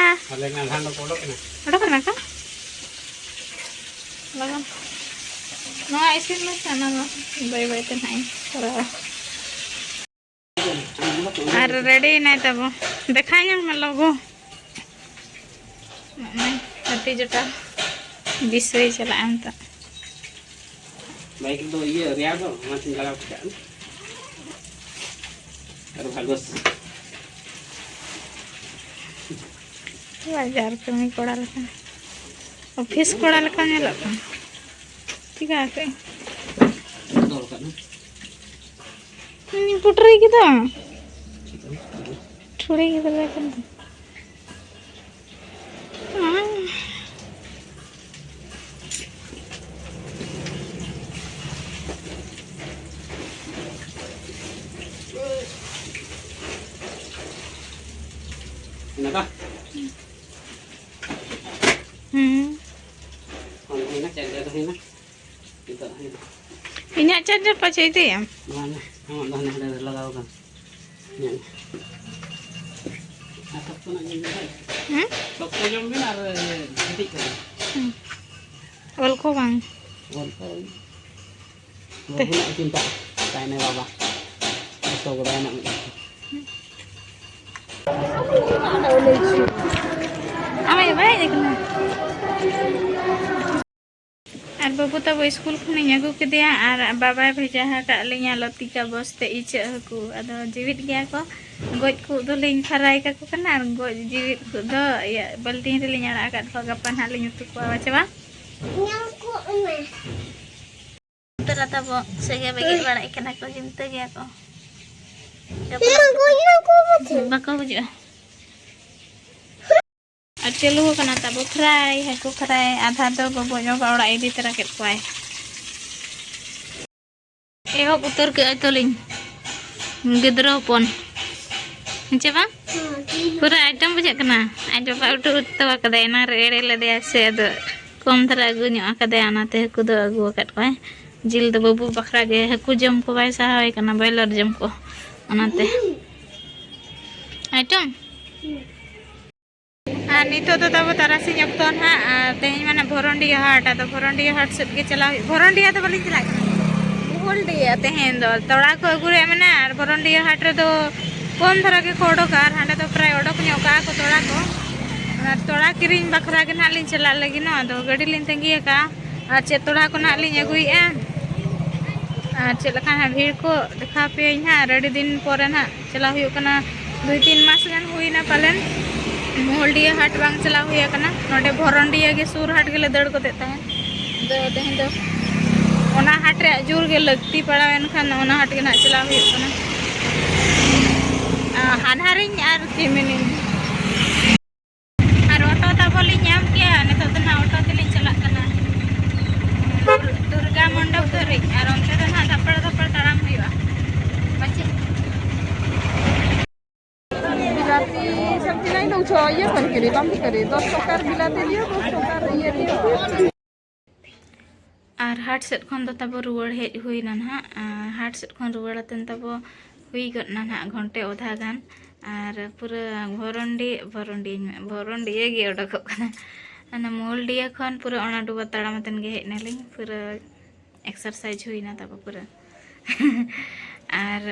ᱟᱞᱮ ᱢᱟ ᱟᱫᱷᱟᱱ ᱫᱚᱠᱚ ᱚᱰᱚᱠ ᱮᱱᱟ᱾ ᱚᱰᱚᱠ ᱮᱱᱟ ᱠᱚ? ᱞᱚᱜᱚᱱ᱾ ᱱᱚᱣᱟ ᱤᱥᱤᱱ ᱢᱮᱥᱮ, ᱚᱱᱟ ᱫᱚ ᱵᱟᱹᱭ ᱵᱟᱹᱭ ᱛᱮ ᱱᱟᱦᱟᱜ ᱤᱧ ᱠᱚᱨᱟᱣᱟ᱾ ᱟᱨ ᱨᱮᱰᱤ ᱮᱱᱟᱭ ᱛᱟᱵᱚ᱾ ᱫᱮᱠᱷᱟᱣ ᱧᱟᱢ ᱢᱮ ᱞᱚᱜᱚ᱾ ᱱᱚᱜᱼᱚᱭ ᱦᱟᱹᱛᱤ ᱡᱚᱴᱟᱣ ᱵᱤᱥᱚᱭ ᱪᱟᱞᱟᱜᱼᱟ ᱱᱤᱛᱚᱜ᱾ ᱵᱟᱭᱤᱠ ᱫᱚ ᱤᱭᱟᱹ ᱨᱮᱭᱟᱲ ᱫᱚ, ᱚᱱᱟᱛᱤᱧ ᱞᱟᱜᱟᱣ ᱠᱮᱫᱟ᱾ ᱟᱨ ᱵᱷᱟᱜᱚᱥ᱾ ᱵᱟᱡᱟᱨ ᱠᱟᱹᱢᱤ ᱠᱚᱲᱟ ᱞᱮᱠᱟ, ᱚᱯᱷᱤᱥ ᱠᱚᱲᱟ ᱞᱮᱠᱟ ᱧᱮᱞᱚᱜ ᱠᱟᱱᱟ᱾ ᱴᱷᱤᱠ ᱟᱪᱷᱮ᱾ ᱫᱚᱨ ᱠᱟᱱᱟ᱾ ᱦᱩᱸ, ᱯᱩᱴᱨᱤ ᱜᱮᱫᱚ᱾ ᱴᱷᱩᱲᱤ ᱜᱮᱫᱚ ᱞᱮ ᱠᱟᱱᱟ᱾ ᱦᱩᱸ᱾ ᱦᱮᱱᱟᱜᱼᱟ? ᱦᱩᱸ᱾ ᱦᱩᱭᱱᱟ, ᱪᱟᱨᱡᱟᱨ ᱫᱚ ᱦᱩᱭᱱᱟ᱾ ᱱᱤᱛᱚᱜ ᱦᱩᱭᱱᱟ᱾ ᱤᱧᱟᱹᱜ ᱪᱟᱨᱡᱟᱨ ᱯᱟᱪᱮ ᱤᱫᱤᱭᱟᱢ? ᱵᱟᱝ, ᱟᱢᱟᱜ ᱫᱚ ᱦᱟᱱᱮ ᱦᱟᱸᱰᱮ ᱞᱟᱜᱟᱣ ᱠᱟᱱᱟ᱾ ᱧᱮᱞ ᱢᱮ᱾ ᱟᱨ ᱥᱚᱠᱛᱚ ᱧᱚᱜ ᱡᱚᱢ ᱵᱤᱱ᱾ ᱦᱩᱸ? ᱥᱚᱠᱛᱚ ᱡᱚᱢ ᱵᱤᱱ ᱟᱨ ᱤᱭᱟᱹ ᱠᱟᱹᱴᱤᱡ ᱠᱟᱹᱴᱤᱡ᱾ ᱦᱩᱸ᱾ ᱚᱞ ᱠᱚ ᱵᱟᱝ? ᱚᱞ ᱠᱚ ᱵᱟᱝ᱾ ᱛᱮ᱾ ᱵᱟᱹᱵᱩ ᱱᱟᱜ ᱪᱤᱱᱛᱟᱹ ᱛᱟᱭᱱᱮ ᱵᱟᱵᱟ᱾ ᱡᱚᱛᱚ ᱜᱮ ᱵᱟᱭ ᱱᱟᱜ ᱢᱤᱫ᱾ ᱟᱢᱟᱜ ᱵᱟᱭ ᱦᱮᱡ ᱟᱠᱟᱱᱟ? ᱟᱨ ᱵᱟᱹᱵᱩ ᱛᱟᱵᱚ ᱥᱠᱩᱞ ᱠᱷᱚᱱᱤᱧ ᱟᱹᱜᱩ ᱠᱮᱫᱮᱭᱟ ᱟᱨ ᱵᱟᱵᱟᱭ ᱵᱷᱮᱡᱟ ᱟᱠᱟᱫ ᱞᱤᱧᱟ ᱞᱚᱛᱤᱠᱟ ᱵᱚᱥ ᱛᱮ ᱤᱪᱟᱹᱜ ᱦᱟᱹᱠᱩ᱾ ᱟᱫᱚ ᱡᱤᱣᱤᱫ ᱜᱮᱭᱟ ᱠᱚ, ᱜᱚᱡ ᱠᱚ ᱫᱚᱞᱤᱧ ᱯᱷᱟᱨᱟᱭ ᱠᱟᱠᱚ ᱠᱟᱱᱟ ᱟᱨ ᱜᱚᱡ ᱡᱤᱣᱤᱫ ᱠᱚ ᱫᱚ ᱤᱭᱟᱹ ᱵᱟᱹᱞᱴᱤᱱ ᱨᱮᱞᱤᱧ ᱟᱲᱟᱜ ᱟᱠᱟᱫ ᱠᱚᱣᱟ, ᱜᱟᱯᱟ ᱱᱟᱦᱟᱜ ᱞᱤᱧ ᱩᱛᱩ ᱠᱚᱣᱟ, ᱵᱟᱪᱮ ᱵᱟᱝ? ᱧᱟᱢ ᱠᱚᱜ ᱢᱮ᱾ ᱩᱛᱟᱹᱨᱟ ᱛᱟᱵᱚ ᱥᱮ ᱜᱮ ᱵᱮᱸᱜᱮᱫ ᱵᱟᱲᱟᱭ ᱠᱟᱱᱟ ᱠᱚ, ᱪᱤᱱᱛᱟᱹ ᱜᱮᱭᱟ ᱠᱚ᱾ ᱢᱟ, ᱜᱚᱡ ᱱᱟᱠᱚ ᱵᱟᱠᱚ᱾ ᱵᱟᱠᱚ ᱵᱩᱡᱩᱜᱼᱟ᱾ ᱟᱨ ᱪᱟᱹᱞᱩ ᱟᱠᱟᱱᱟ ᱛᱟᱵᱚ ᱯᱷᱨᱟᱭ, ᱦᱟᱹᱠᱩ ᱯᱷᱨᱟᱭ᱾ ᱟᱫᱷᱟ ᱫᱚ ᱵᱟᱹᱵᱩ ᱧᱚᱜ ᱚᱲᱟᱜ ᱤᱫᱤ ᱛᱚᱨᱟ ᱠᱮᱫ ᱠᱚᱣᱟᱭ᱾ ᱮᱦᱚᱵ ᱩᱛᱟᱹᱨ ᱠᱮᱫᱼᱟᱭ ᱛᱟᱹᱞᱤᱧ ᱜᱤᱫᱽᱨᱟᱹ ᱦᱚᱯᱚᱱ᱾ ᱦᱮᱸ ᱪᱮ ᱵᱟᱝ? ᱯᱩᱨᱟᱹ ᱟᱭᱴᱮᱢ ᱵᱩᱡᱷᱟᱹᱜ ᱠᱟᱱᱟ᱾ ᱟᱡ ᱵᱟᱵᱟ ᱩᱛᱩ ᱩᱛᱩ ᱟᱠᱟᱫᱟᱭ, ᱮᱱᱟᱝ ᱨᱮ ᱮᱲᱮ ᱞᱮᱫᱮᱭᱟ ᱥᱮ, ᱟᱫᱚ ᱠᱚᱢ ᱫᱷᱟᱨᱟ ᱟᱹᱜᱩ ᱧᱚᱜ ᱟᱠᱟᱫᱟᱭ, ᱚᱱᱟᱛᱮ ᱦᱟᱹᱠᱩ ᱫᱚ ᱟᱹᱜᱩ ᱟᱠᱟᱫ ᱠᱚᱣᱟᱭ᱾ ᱡᱤᱞ ᱫᱚ ᱵᱟᱹᱵᱩ ᱵᱟᱠᱷᱨᱟ ᱜᱮ, ᱦᱟᱹᱠᱩ ᱡᱚᱢ ᱠᱚ ᱵᱟᱭ ᱥᱟᱦᱟᱣᱟᱭ ᱠᱟᱱᱟ, ᱵᱚᱭᱞᱟᱨ ᱡᱚᱢ ᱠᱚ, ᱚᱱᱟᱛᱮ᱾ ᱟᱸᱡᱚᱢ? ᱟᱨ ᱱᱤᱛᱚᱜ ᱫᱚ ᱛᱟᱵᱚ ᱛᱟᱨᱟᱥᱤᱧ ᱚᱠᱛᱚ ᱱᱟᱦᱟᱜ, ᱟᱨ ᱛᱮᱦᱮᱧ ᱢᱟ ᱱᱟᱦᱟᱜ ᱵᱷᱚᱨᱚᱱᱰᱤᱭᱟᱹ ᱦᱟᱴ, ᱟᱫᱚ ᱵᱷᱚᱨᱚᱱᱰᱤᱭᱟᱹ ᱦᱟᱴ ᱥᱮᱫ ᱜᱮ ᱪᱟᱞᱟᱣ ᱦᱩᱭᱩᱜ᱾ ᱵᱷᱚᱨᱚᱱᱰᱤᱭᱟᱹ ᱫᱚ ᱵᱟᱹᱞᱤᱧ ᱪᱟᱞᱟᱜ ᱠᱟᱱᱟ, ᱢᱩᱦᱩᱞᱰᱤᱭᱟᱹ ᱛᱮᱦᱮᱧ ᱫᱚ ᱛᱚᱲᱟ ᱠᱚ ᱟᱹᱜᱩ ᱨᱮᱭᱟᱜ ᱢᱮᱱᱟᱜᱼᱟ᱾ ᱟᱨ ᱵᱷᱚᱨᱚᱱᱰᱤᱭᱟᱹ ᱦᱟᱴ ᱨᱮᱫᱚ ᱠᱚᱢ ᱫᱷᱟᱨᱟ ᱜᱮᱠᱚ ᱚᱰᱚᱠᱟ, ᱟᱨ ᱦᱟᱸᱰᱮ ᱫᱚ ᱯᱨᱟᱭ ᱚᱰᱚᱠ ᱧᱚᱜ ᱠᱟᱜᱼᱟ ᱠᱚ ᱛᱚᱲᱟ ᱠᱚ᱾ ᱚᱱᱟ ᱛᱚᱲᱟ ᱠᱤᱨᱤᱧ ᱵᱟᱠᱷᱨᱟ ᱜᱮ ᱱᱟᱦᱟᱜ ᱞᱤᱧ ᱪᱟᱞᱟᱜ ᱞᱟᱹᱜᱤᱫ ᱱᱚᱣᱟ ᱫᱚ ᱜᱟᱹᱰᱤ ᱞᱤᱧ ᱛᱟᱺᱜᱤ ᱟᱠᱟᱫᱼᱟ᱾ ᱟᱨ ᱪᱮᱫ ᱛᱚᱲᱟ ᱠᱚ ᱱᱟᱦᱟᱜ ᱞᱤᱧ ᱟᱹᱜᱩᱭᱮᱫᱼᱟ, ᱟᱨ ᱪᱮᱫ ᱞᱮᱠᱟ ᱱᱟᱦᱟᱜ ᱵᱷᱤᱲ ᱠᱚ ᱫᱮᱠᱷᱟᱣ ᱯᱮᱭᱟᱧ ᱱᱟᱦᱟᱜ᱾ ᱟᱨ ᱟᱹᱰᱤ ᱫᱤᱱ ᱯᱚᱨᱮ ᱱᱟᱦᱟᱜ ᱪᱟᱞᱟᱣ ᱦᱩᱭᱩᱜ ᱠᱟᱱᱟ, ᱫᱩᱭ ᱛᱤᱱ ᱢᱟᱥ ᱜᱟᱱ ᱦᱩᱭᱱᱟ ᱯᱟᱞᱮᱱ ᱢᱩᱦᱩᱞᱰᱤᱭᱟᱹ ᱦᱟᱴ ᱵᱟᱝ ᱪᱟᱞᱟᱣ ᱦᱩᱭ ᱟᱠᱟᱱᱟ᱾ ᱱᱚᱰᱮ ᱵᱷᱚᱨᱚᱱᱰᱤᱭᱟᱹ ᱜᱮ ᱥᱩᱨ ᱦᱟᱴ ᱜᱮᱞᱮ ᱫᱟᱹᱲ ᱜᱚᱫᱮᱫ ᱛᱟᱦᱮᱸᱫ᱾ ᱟᱫᱚ ᱛᱮᱦᱮᱧ ᱫᱚ ᱚᱱᱟ ᱦᱟᱴ ᱨᱮᱭᱟᱜ ᱡᱳᱨ ᱜᱮ ᱞᱟᱹᱠᱛᱤ ᱯᱟᱲᱟᱣᱮᱱ ᱠᱷᱟᱱ ᱚᱱᱟ ᱦᱟᱴ ᱜᱮ ᱱᱟᱦᱟᱜ ᱪᱟᱞᱟᱣ ᱦᱩᱭᱩᱜ ᱠᱟᱱᱟ᱾ ᱟᱨ ᱦᱟᱱᱦᱟᱨᱤᱧ ᱟᱨ ᱠᱤᱢᱤᱱᱤᱧ᱾ ᱟᱨ ᱚᱴᱳ ᱛᱟᱵᱚ ᱞᱤᱧ ᱧᱟᱢ ᱠᱮᱜᱼᱟ, ᱱᱤᱛᱚᱜ ᱫᱚ ᱱᱟᱦᱟᱜ ᱚᱴᱳ ᱛᱮᱞᱤᱧ ᱪᱟᱞᱟᱜ ᱠᱟᱱᱟ ᱫᱩᱨᱜᱟ ᱢᱚᱱᱰᱚᱯ ᱫᱷᱟᱹᱨᱤᱡ, ᱟᱨ ᱚᱱᱛᱮ ᱫᱚ ᱱᱟᱦᱟᱜ ᱫᱷᱟᱯᱟᱲ ᱫᱷᱟᱯᱟᱲ ᱛᱟᱲᱟᱢ ᱦᱩᱭᱩᱜᱼᱟ᱾ ᱯᱟᱪᱮ ᱵᱤᱞᱟᱛᱤ ᱥᱚᱵᱽᱡᱤ ᱱᱟᱭ ᱱᱚ ᱥᱚ ᱤᱭᱟᱹ ᱠᱚᱨᱮ ᱠᱤᱨᱤ ᱵᱟᱢ ᱠᱤᱨᱤ ᱫᱚᱥ ᱴᱟᱠᱟ ᱵᱤᱞᱟᱛᱤ ᱫᱤᱭᱚ ᱫᱚᱥ ᱴᱟᱠᱟ ᱤᱭᱟᱹ ᱫᱤᱭᱚ᱾ ᱟᱨ ᱦᱟᱴ ᱥᱮᱫ ᱠᱷᱚᱱ ᱫᱚ ᱛᱟᱵᱚ ᱨᱩᱣᱟᱹᱲ ᱦᱮᱡ ᱦᱩᱭᱱᱟ ᱱᱟᱦᱟᱜ᱾ ᱟᱨ ᱦᱟᱴ ᱥᱮᱫ ᱠᱷᱚᱱ ᱨᱩᱣᱟᱹᱲ ᱟᱛᱮᱱ ᱛᱟᱵᱚ ᱦᱩᱭ ᱜᱚᱫ ᱱᱟ ᱱᱟᱦᱟᱜ ᱜᱷᱚᱱᱴᱮ ᱚᱫᱷᱟ ᱜᱟᱱ᱾ ᱟᱨ ᱯᱩᱨᱟᱹ ᱵᱷᱚᱨᱚᱱᱰᱤ, ᱵᱷᱚᱨᱚᱱᱰᱤ, ᱵᱷᱚᱨᱚᱱᱰᱤᱭᱟᱹ ᱜᱮ ᱚᱰᱚᱠᱚᱜ ᱠᱟᱱᱟ᱾ ᱚᱱᱟ ᱢᱩᱦᱩᱞᱰᱤᱭᱟᱹ ᱠᱷᱚᱱ ᱯᱩᱨᱟᱹ ᱚᱱᱟ ᱰᱩᱵᱟᱹ ᱛᱟᱲᱟᱢ ᱟᱛᱮᱱ ᱜᱮ ᱦᱮᱡ ᱱᱟᱞᱤᱧ᱾ ᱯᱩᱨᱟᱹ ᱮᱠᱥᱟᱨᱥᱟᱭᱤᱡᱽ ᱦᱩᱭᱱᱟ ᱛᱟᱵᱚ ᱯᱩᱨᱟᱹ᱾ ᱟᱨ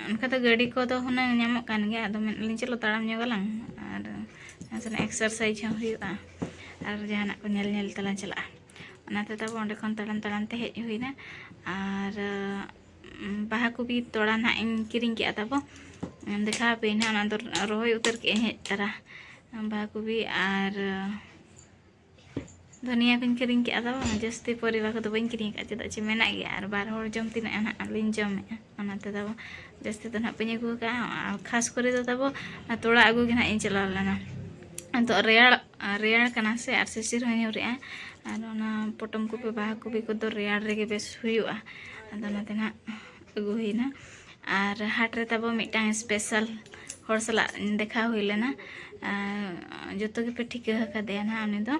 ᱚᱱᱠᱟ ᱫᱚ ᱜᱟᱹᱰᱤ ᱠᱚᱫᱚ ᱦᱩᱱᱟᱹᱝ ᱧᱟᱢᱚᱜ ᱠᱟᱱ ᱜᱮᱭᱟ, ᱟᱫᱚ ᱢᱮᱱ ᱟᱹᱞᱤᱧ ᱪᱚᱞᱚ ᱛᱟᱲᱟᱢ ᱧᱚᱜᱟᱞᱟᱝ, ᱟᱨ ᱱᱟᱥᱮᱱᱟᱜ ᱮᱠᱥᱟᱨᱥᱟᱭᱤᱡᱽ ᱦᱚᱸ ᱦᱩᱭᱩᱜᱼᱟ, ᱟᱨ ᱡᱟᱦᱟᱱᱟᱜ ᱠᱚ ᱧᱮᱞ ᱧᱮᱞ ᱛᱮᱞᱟᱝ ᱪᱟᱞᱟᱜᱼᱟ᱾ ᱚᱱᱟᱛᱮ ᱛᱟᱵᱚ ᱚᱸᱰᱮ ᱠᱷᱚᱱ ᱛᱟᱲᱟᱢ ᱛᱟᱲᱟᱢ ᱛᱮ ᱦᱮᱡ ᱦᱩᱭᱱᱟ᱾ ᱟᱨ ᱩᱸ, ᱵᱟᱦᱟ ᱠᱚᱯᱤ ᱛᱚᱲᱟ ᱱᱟᱦᱟᱜ ᱤᱧ ᱠᱤᱨᱤᱧ ᱠᱮᱜᱼᱟ ᱛᱟᱵᱚ, ᱫᱮᱠᱷᱟᱣ ᱟᱯᱮ ᱱᱟᱦᱟᱜ, ᱚᱱᱟ ᱫᱚ ᱨᱚᱦᱚᱭ ᱩᱛᱟᱹᱨ ᱠᱮᱜᱼᱟᱹᱧ ᱦᱮᱡ ᱛᱚᱨᱟ ᱵᱟᱦᱟ ᱠᱚᱯᱤ᱾ ᱟᱨ ᱫᱷᱚᱱᱤᱭᱟᱹ ᱠᱚᱧ ᱠᱤᱨᱤᱧ ᱠᱮᱜᱼᱟ ᱛᱟᱵᱚ, ᱡᱟᱹᱥᱛᱤ ᱯᱚᱨᱤᱵᱟ ᱠᱚᱫᱚ ᱵᱟᱹᱧ ᱠᱤᱨᱤᱧ ᱟᱠᱟᱫᱼᱟ, ᱪᱮᱫᱟᱜ ᱪᱮ ᱢᱮᱱᱟᱜ ᱜᱮᱭᱟ, ᱟᱨ ᱵᱟᱨ ᱦᱚᱲ ᱡᱚᱢ ᱛᱤᱱᱟᱹᱜ ᱱᱟᱦᱟᱜ ᱞᱤᱧ ᱡᱚᱢᱮᱜᱼᱟ, ᱚᱱᱟᱛᱮ ᱛᱟᱵᱚ ᱡᱟᱹᱥᱛᱤ ᱫᱚ ᱱᱟᱦᱟᱜ ᱵᱟᱹᱧ ᱟᱹᱜᱩ ᱟᱠᱟᱫᱼᱟ᱾ ᱟᱨ ᱠᱷᱟᱥ ᱠᱚᱨᱮ ᱫᱚ ᱛᱟᱵᱚ ᱚᱱᱟ ᱛᱚᱲᱟ ᱟᱹᱜᱩ ᱜᱮ ᱱᱟᱦᱟᱜ ᱤᱧ ᱪᱟᱞᱟᱣ ᱞᱮᱱᱟ᱾ ᱟᱫᱚ ᱨᱮᱭᱟᱲ, ᱨᱮᱭᱟᱲ ᱠᱟᱱᱟ ᱥᱮ, ᱟᱨ ᱥᱤᱥᱤᱨ ᱦᱚᱸ ᱧᱩᱨᱮᱜᱼᱟ, ᱟᱨ ᱚᱱᱟ ᱯᱚᱴᱚᱢ ᱠᱚᱯᱤ, ᱵᱟᱦᱟ ᱠᱚᱯᱤ ᱠᱚᱫᱚ ᱨᱮᱭᱟᱲ ᱨᱮᱜᱮ ᱵᱮᱥ ᱦᱩᱭᱩᱜᱼᱟ᱾ ᱟᱫᱚ ᱚᱱᱟᱛᱮ ᱱᱟᱦᱟᱜ ᱟᱹᱜᱩ ᱦᱩᱭᱱᱟ᱾ ᱟᱨ ᱦᱟᱴ ᱨᱮ ᱛᱟᱵᱚ ᱢᱤᱫᱴᱟᱝ ᱥᱯᱮᱥᱟᱞ ᱦᱚᱲ ᱥᱟᱞᱟᱜ ᱫᱮᱠᱷᱟ ᱦᱩᱭ ᱞᱮᱱᱟ᱾ ᱟᱨ ᱡᱚᱛᱚ ᱜᱮᱯᱮ ᱴᱷᱤᱠᱟᱹ ᱟᱠᱟᱫᱮᱭᱟ ᱱᱟᱦᱟᱜ, ᱩᱱᱤ ᱫᱚ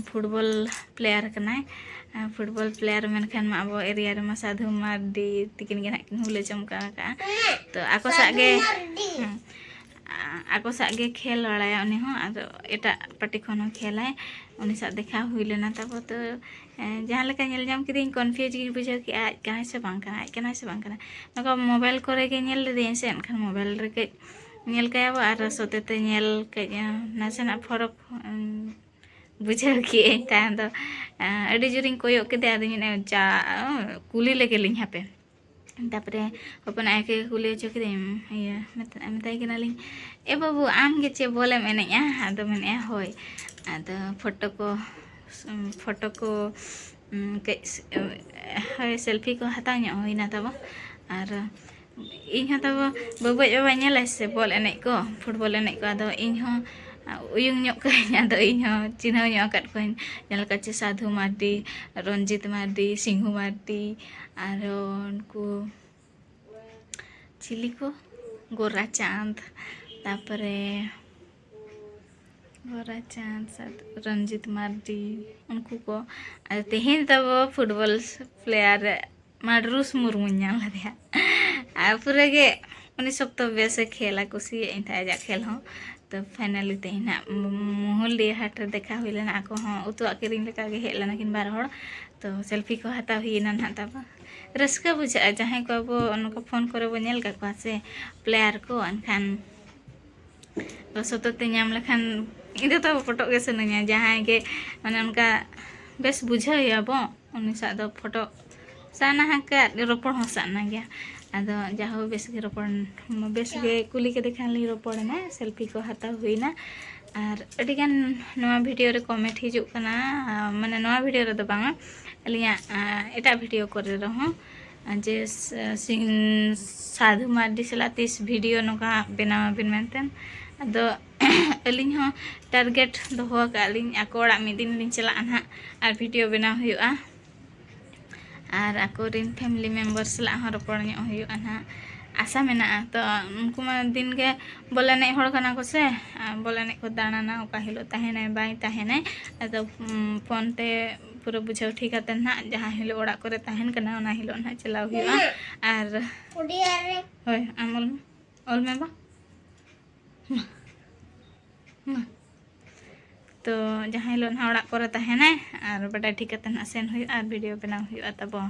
ᱯᱷᱩᱴᱵᱚᱞ ᱯᱞᱮᱭᱟᱨ ᱠᱟᱱᱟᱭ᱾ ᱯᱷᱩᱴᱵᱚᱞ ᱯᱞᱮᱭᱟᱨ ᱢᱮᱱᱠᱷᱟᱱ ᱢᱟ ᱟᱵᱚ ᱮᱨᱤᱭᱟ ᱨᱮᱢᱟ ᱥᱟᱫᱷᱩ ᱢᱟᱨᱰᱤ ᱛᱤᱠᱤᱱ ᱜᱮ ᱱᱟᱦᱟᱜ ᱠᱤᱱ ᱦᱩᱞᱟᱹ ᱪᱚᱢᱠᱟᱣ ᱟᱠᱟᱫᱼᱟ᱾ ᱛᱚ ᱟᱠᱚ ᱥᱟᱜ ᱜᱮ, ᱦᱮᱸ, ᱟ-, ᱟᱠᱚ ᱥᱟᱶ ᱜᱮ ᱠᱷᱮᱞ ᱵᱟᱲᱟᱭᱟ ᱩᱱᱤ ᱦᱚᱸ, ᱟᱫᱚ ᱮᱴᱟᱜ ᱯᱟᱹᱴᱤ ᱠᱷᱚᱱ ᱦᱚᱸ ᱠᱷᱮᱞᱟᱭ᱾ ᱩᱱᱤ ᱥᱟᱶ ᱫᱮᱠᱷᱟ ᱦᱩᱭ ᱞᱮᱱᱟ ᱛᱟᱵᱚ, ᱛᱚ, ᱮᱸ, ᱡᱟᱦᱟᱸ ᱞᱮᱠᱟ ᱧᱮᱞ ᱧᱟᱢ ᱠᱮᱫᱮᱭᱟᱹᱧ, confuse ᱜᱤᱧ ᱵᱩᱡᱷᱟᱹᱣ ᱠᱮᱜᱼᱟ, ᱟᱡ ᱠᱟᱱᱟᱭ ᱥᱮ ᱵᱟᱝ ᱠᱟᱱᱟᱭ, ᱟᱡ ᱠᱟᱱᱟᱭ ᱥᱮ ᱵᱟᱝ ᱠᱟᱱᱟᱭ᱾ ᱱᱚᱝᱠᱟ mobile ᱠᱚᱨᱮ ᱜᱮ ᱧᱮᱞ ᱞᱮᱫᱮᱭᱟᱹᱧ ᱥᱮ, ᱮᱱᱠᱷᱟᱱ mobile ᱨᱮ ᱠᱟᱹᱡ ᱧᱮᱞ ᱠᱟᱭᱟ ᱵᱚ ᱟᱨ ᱥᱚᱛᱮ ᱛᱮ ᱧᱮᱞ ᱠᱟᱹᱡ, ᱮᱸ, ᱱᱟᱥᱮᱱᱟᱜ ᱯᱷᱚᱨᱚᱠ, ᱩᱸ, ᱵᱩᱡᱷᱟᱹᱣ ᱠᱮᱜᱼᱟᱹᱧ᱾ ᱛᱟᱭᱚᱢ ᱫᱚ, ᱮᱸ, ᱟᱹᱰᱤ ᱡᱳᱨᱤᱧ ᱠᱚᱭᱚᱜ ᱠᱮᱫᱮᱭᱟ, ᱟᱫᱚᱧ ᱢᱮᱱᱮᱫᱼᱟ, ᱡᱟ, ᱠᱩᱞᱤ ᱞᱮᱜᱮ ᱞᱤᱧ ᱦᱟᱯᱮ᱾ ᱛᱟᱨᱯᱚᱨᱮ ᱦᱚᱯᱚᱱ ᱟᱭᱳ ᱜᱮ ᱠᱩᱞᱤ ᱦᱚᱪᱚ ᱠᱮᱫᱮᱭᱟᱹᱧ, ᱤᱭᱟᱹ, ᱢᱮᱛᱟ-, ᱢᱮᱛᱟᱭ ᱠᱟᱱᱟᱞᱤᱧ, "ᱮ ᱵᱟᱹᱵᱩ, ᱟᱢ ᱜᱮ ᱪᱮᱫ ᱵᱚᱞᱮᱢ ᱮᱱᱮᱡᱼᱟ?" ᱟᱫᱚ ᱢᱮᱱᱮᱫᱼᱟ, "ᱦᱳᱭ᱾" ᱟᱫᱚ ᱯᱷᱳᱴᱳ ᱠᱚ, ᱯᱷᱳᱴᱳ ᱠᱚ, ᱩᱸ, ᱠᱟᱹᱡ, ᱦᱳᱭ, selfie ᱠᱚ ᱦᱟᱛᱟᱣ ᱧᱚᱜ ᱦᱩᱭᱱᱟ ᱛᱟᱵᱚ᱾ ᱟᱨ ᱤᱧ ᱦᱚᱸ ᱛᱟᱵᱚ ᱵᱟᱹᱵᱩ ᱟᱡ ᱵᱟᱵᱟᱭ ᱧᱮᱞᱟᱭ ᱥᱮ ᱵᱚᱞ ᱮᱱᱮᱡ ᱠᱚ, ᱯᱷᱩᱴᱵᱚᱞ ᱮᱱᱮᱡ ᱠᱚ, ᱟᱫᱚ ᱤᱧ ᱦᱚᱸ ᱩᱭᱩᱝ ᱧᱚᱜ ᱠᱟᱹᱧ, ᱟᱫᱚ ᱤᱧ ᱦᱚᱸ ᱪᱤᱱᱦᱟᱹᱣ ᱧᱚᱜ ᱟᱠᱟᱫ ᱠᱚᱣᱟᱧ, ᱡᱟᱦᱟᱸ ᱞᱮᱠᱟ ᱪᱮ ᱥᱟᱫᱷᱩ ᱢᱟᱨᱰᱤ, ᱨᱚᱱᱡᱤᱛ ᱢᱟᱨᱰᱤ, ᱥᱤᱝᱦᱩ ᱢᱟᱨᱰᱤ, ᱟᱨᱚ ᱩᱱᱠᱩ ᱪᱤᱞᱤ ᱠᱚ, ᱜᱳᱨᱟ ᱪᱟᱸᱫᱽ, ᱛᱟᱨᱯᱚᱨᱮ ᱜᱳᱨᱟ ᱪᱟᱸᱫᱽ, ᱥᱟᱫᱷᱩ, ᱨᱚᱱᱡᱤᱛ ᱢᱟᱨᱰᱤ, ᱩᱱᱠᱩ ᱠᱚ᱾ ᱟᱫᱚ ᱛᱮᱦᱮᱧ ᱛᱟᱵᱚ ᱯᱷᱩᱴᱵᱚᱞ player ᱢᱟᱰᱨᱩᱥ ᱢᱩᱨᱢᱩᱧ ᱧᱟᱢ ᱞᱮᱫᱮᱭᱟ᱾ ᱟᱨ ᱯᱩᱨᱟᱹ ᱜᱮ ᱩᱱᱤ ᱥᱚᱠᱛᱚ ᱵᱮᱥᱮ ᱠᱷᱮᱞᱟ, ᱠᱩᱥᱤᱭᱟᱜ ᱟᱹᱧ ᱛᱟᱦᱮᱸᱫ ᱟᱡᱟᱜ ᱠᱷᱮᱞ ᱦᱚᱸ᱾ ᱛᱚ finally ᱛᱮᱦᱮᱧ ᱦᱟᱸᱜ ᱢᱩᱦᱩᱞᱰᱤᱦᱟ ᱦᱟᱴ ᱨᱮ ᱫᱮᱠᱷᱟ ᱦᱩᱭ ᱞᱮᱱᱟ, ᱟᱠᱚ ᱦᱚᱸ ᱩᱛᱩᱣᱟᱜ ᱠᱤᱨᱤᱧ ᱞᱮᱠᱟ ᱜᱮ ᱦᱮᱡ ᱞᱮᱱᱟ ᱠᱤᱱ ᱵᱟᱨ ᱦᱚᱲ᱾ ᱛᱚ selfie ᱠᱚ ᱦᱟᱛᱟᱣ ᱦᱩᱭᱮᱱᱟ ᱱᱟᱦᱟᱜ ᱛᱟᱵᱚ᱾ ᱨᱟᱹᱥᱠᱟᱹ ᱵᱩᱡᱷᱟᱹᱜᱼᱟ, ᱡᱟᱦᱟᱸᱭ ᱠᱚ ᱟᱵᱚ ᱱᱚᱝᱠᱟ ᱯᱷᱳᱱ ᱠᱚᱨᱮ ᱵᱚ ᱧᱮᱞ ᱠᱟᱠᱚᱣᱟ ᱥᱮ player ᱠᱚ, ᱮᱱᱠᱷᱟᱱ ᱥᱚᱛᱚᱛ ᱛᱮ ᱧᱟᱢ ᱞᱮᱠᱷᱟᱱ ᱤᱧ ᱫᱚ ᱛᱟᱵᱚ ᱯᱷᱳᱴᱳᱜ ᱜᱮ ᱥᱟᱱᱟᱧᱟ, ᱡᱟᱦᱟᱸᱭ ᱜᱮ ᱢᱟᱱᱮ ᱚᱱᱠᱟ ᱵᱮᱥ ᱵᱩᱡᱷᱟᱹᱣ ᱮᱭᱟ ᱵᱚ, ᱩᱱᱤ ᱥᱟᱶ ᱫᱚ ᱯᱷᱳᱴᱳ ᱥᱟᱱᱟ ᱦᱟᱸᱠᱟ, ᱨᱚᱯᱚᱲ ᱦᱚᱸ ᱥᱟᱱᱟ ᱜᱮᱭᱟ᱾ ᱟᱫᱚ ᱡᱟᱦᱳ, ᱵᱮᱥ ᱜᱮ ᱨᱚᱯᱚᱲ, ᱵᱮᱥ ᱜᱮ ᱠᱩᱞᱤ ᱠᱮᱫᱮ ᱠᱷᱟᱱ ᱞᱤᱧ ᱨᱚᱯᱚᱲᱮᱱᱟ, selfie ᱠᱚ ᱦᱟᱛᱟᱣ ᱦᱩᱭᱱᱟ᱾ ᱟᱨ ᱟᱹᱰᱤᱜᱟᱱ ᱱᱚᱣᱟ video ᱨᱮ comment ᱦᱤᱡᱩᱜ ᱠᱟᱱᱟ, ᱢᱟᱱᱮ ᱱᱚᱣᱟ video ᱨᱮᱫᱚ ᱵᱟᱝᱟ, ᱟᱹᱞᱤᱧᱟᱜ, ᱟᱸ, ᱮᱴᱟᱜ video ᱠᱚᱨᱮ ᱨᱮᱦᱚᱸ, ᱟᱸ, ᱡᱮ ᱥ-, ᱥᱤᱝ-, ᱥᱟᱫᱷᱩ ᱢᱟᱨᱰᱤ ᱥᱟᱞᱟᱜ ᱛᱤᱥ video ᱱᱚᱝᱠᱟ ᱵᱮᱱᱟᱣ ᱟᱵᱤᱱ ᱢᱮᱱᱛᱮ᱾ ᱟᱫᱚ ᱟᱹᱞᱤᱧ ᱦᱚᱸ target ᱫᱚᱦᱚ ᱟᱠᱟᱫ ᱞᱤᱧ, ᱟᱠᱚ ᱚᱲᱟᱜ ᱢᱤᱫ ᱫᱤᱱ ᱞᱤᱧ ᱪᱟᱞᱟᱜᱼᱟ ᱱᱟᱦᱟᱜ ᱟᱨ video ᱵᱮᱱᱟᱣ ᱦᱩᱭᱩᱜᱼᱟ᱾ ᱟᱨ ᱟᱠᱚᱨᱮᱱ family member ᱥᱟᱞᱟᱜ ᱦᱚᱸ ᱨᱚᱯᱚᱲ ᱧᱚᱜ ᱦᱩᱭᱩᱜᱼᱟ ᱱᱟᱦᱟᱜ, ᱟᱥᱟ ᱢᱮᱱᱟᱜᱼᱟ᱾ ᱛᱚ ᱩᱱᱠᱩ ᱢᱟ ᱫᱤᱱ ᱜᱮ ᱵᱚᱞ ᱮᱱᱮᱡ ᱦᱚᱲ ᱠᱟᱱᱟ ᱠᱚ ᱥᱮ, ᱟᱨ ᱵᱚᱞ ᱮᱱᱮᱡ ᱠᱚ ᱫᱟᱬᱟᱱᱟ, ᱚᱠᱟ ᱦᱤᱞᱳᱜ ᱛᱟᱦᱮᱱᱟᱭ ᱵᱟᱭ ᱛᱟᱦᱮᱱᱟᱭ᱾ ᱟᱫᱚ, ᱩᱢ, phone ᱛᱮ ᱯᱩᱨᱟᱹ ᱵᱩᱡᱷᱟᱹᱣ ᱴᱷᱤᱠ ᱠᱟᱛᱮ ᱱᱟᱦᱟᱜ ᱡᱟᱦᱟᱸ ᱦᱤᱞᱳᱜ ᱚᱲᱟᱜ ᱠᱚᱨᱮ ᱛᱟᱦᱮᱱ ᱠᱟᱱᱟ, ᱚᱱᱟ ᱦᱤᱞᱳᱜ ᱱᱟᱦᱟᱜ ᱪᱟᱞᱟᱣ ᱦᱩᱭᱩᱜᱼᱟ᱾ ᱟᱨ ᱦᱳᱭ, ᱟᱢ ᱚᱞ ᱢᱮ, ᱚᱞ ᱢᱮ ᱵᱟ᱾ ᱛᱚ ᱡᱟᱦᱟᱸ ᱦᱤᱞᱳᱜ ᱱᱟᱦᱟᱜ ᱚᱲᱟᱜ ᱠᱚᱨᱮ ᱛᱟᱦᱮᱱᱟᱭ ᱟᱨ ᱵᱟᱰᱟᱭ ᱴᱷᱤᱠ ᱠᱟᱛᱮ ᱱᱟᱦᱟᱜ ᱥᱮᱱ ᱦᱩᱭᱩᱜᱼᱟ ᱟᱨ ᱵᱷᱤᱰᱤᱭᱳ ᱵᱮᱱᱟᱣ ᱦᱩᱭᱩᱜᱼᱟ ᱛᱟᱵᱚ᱾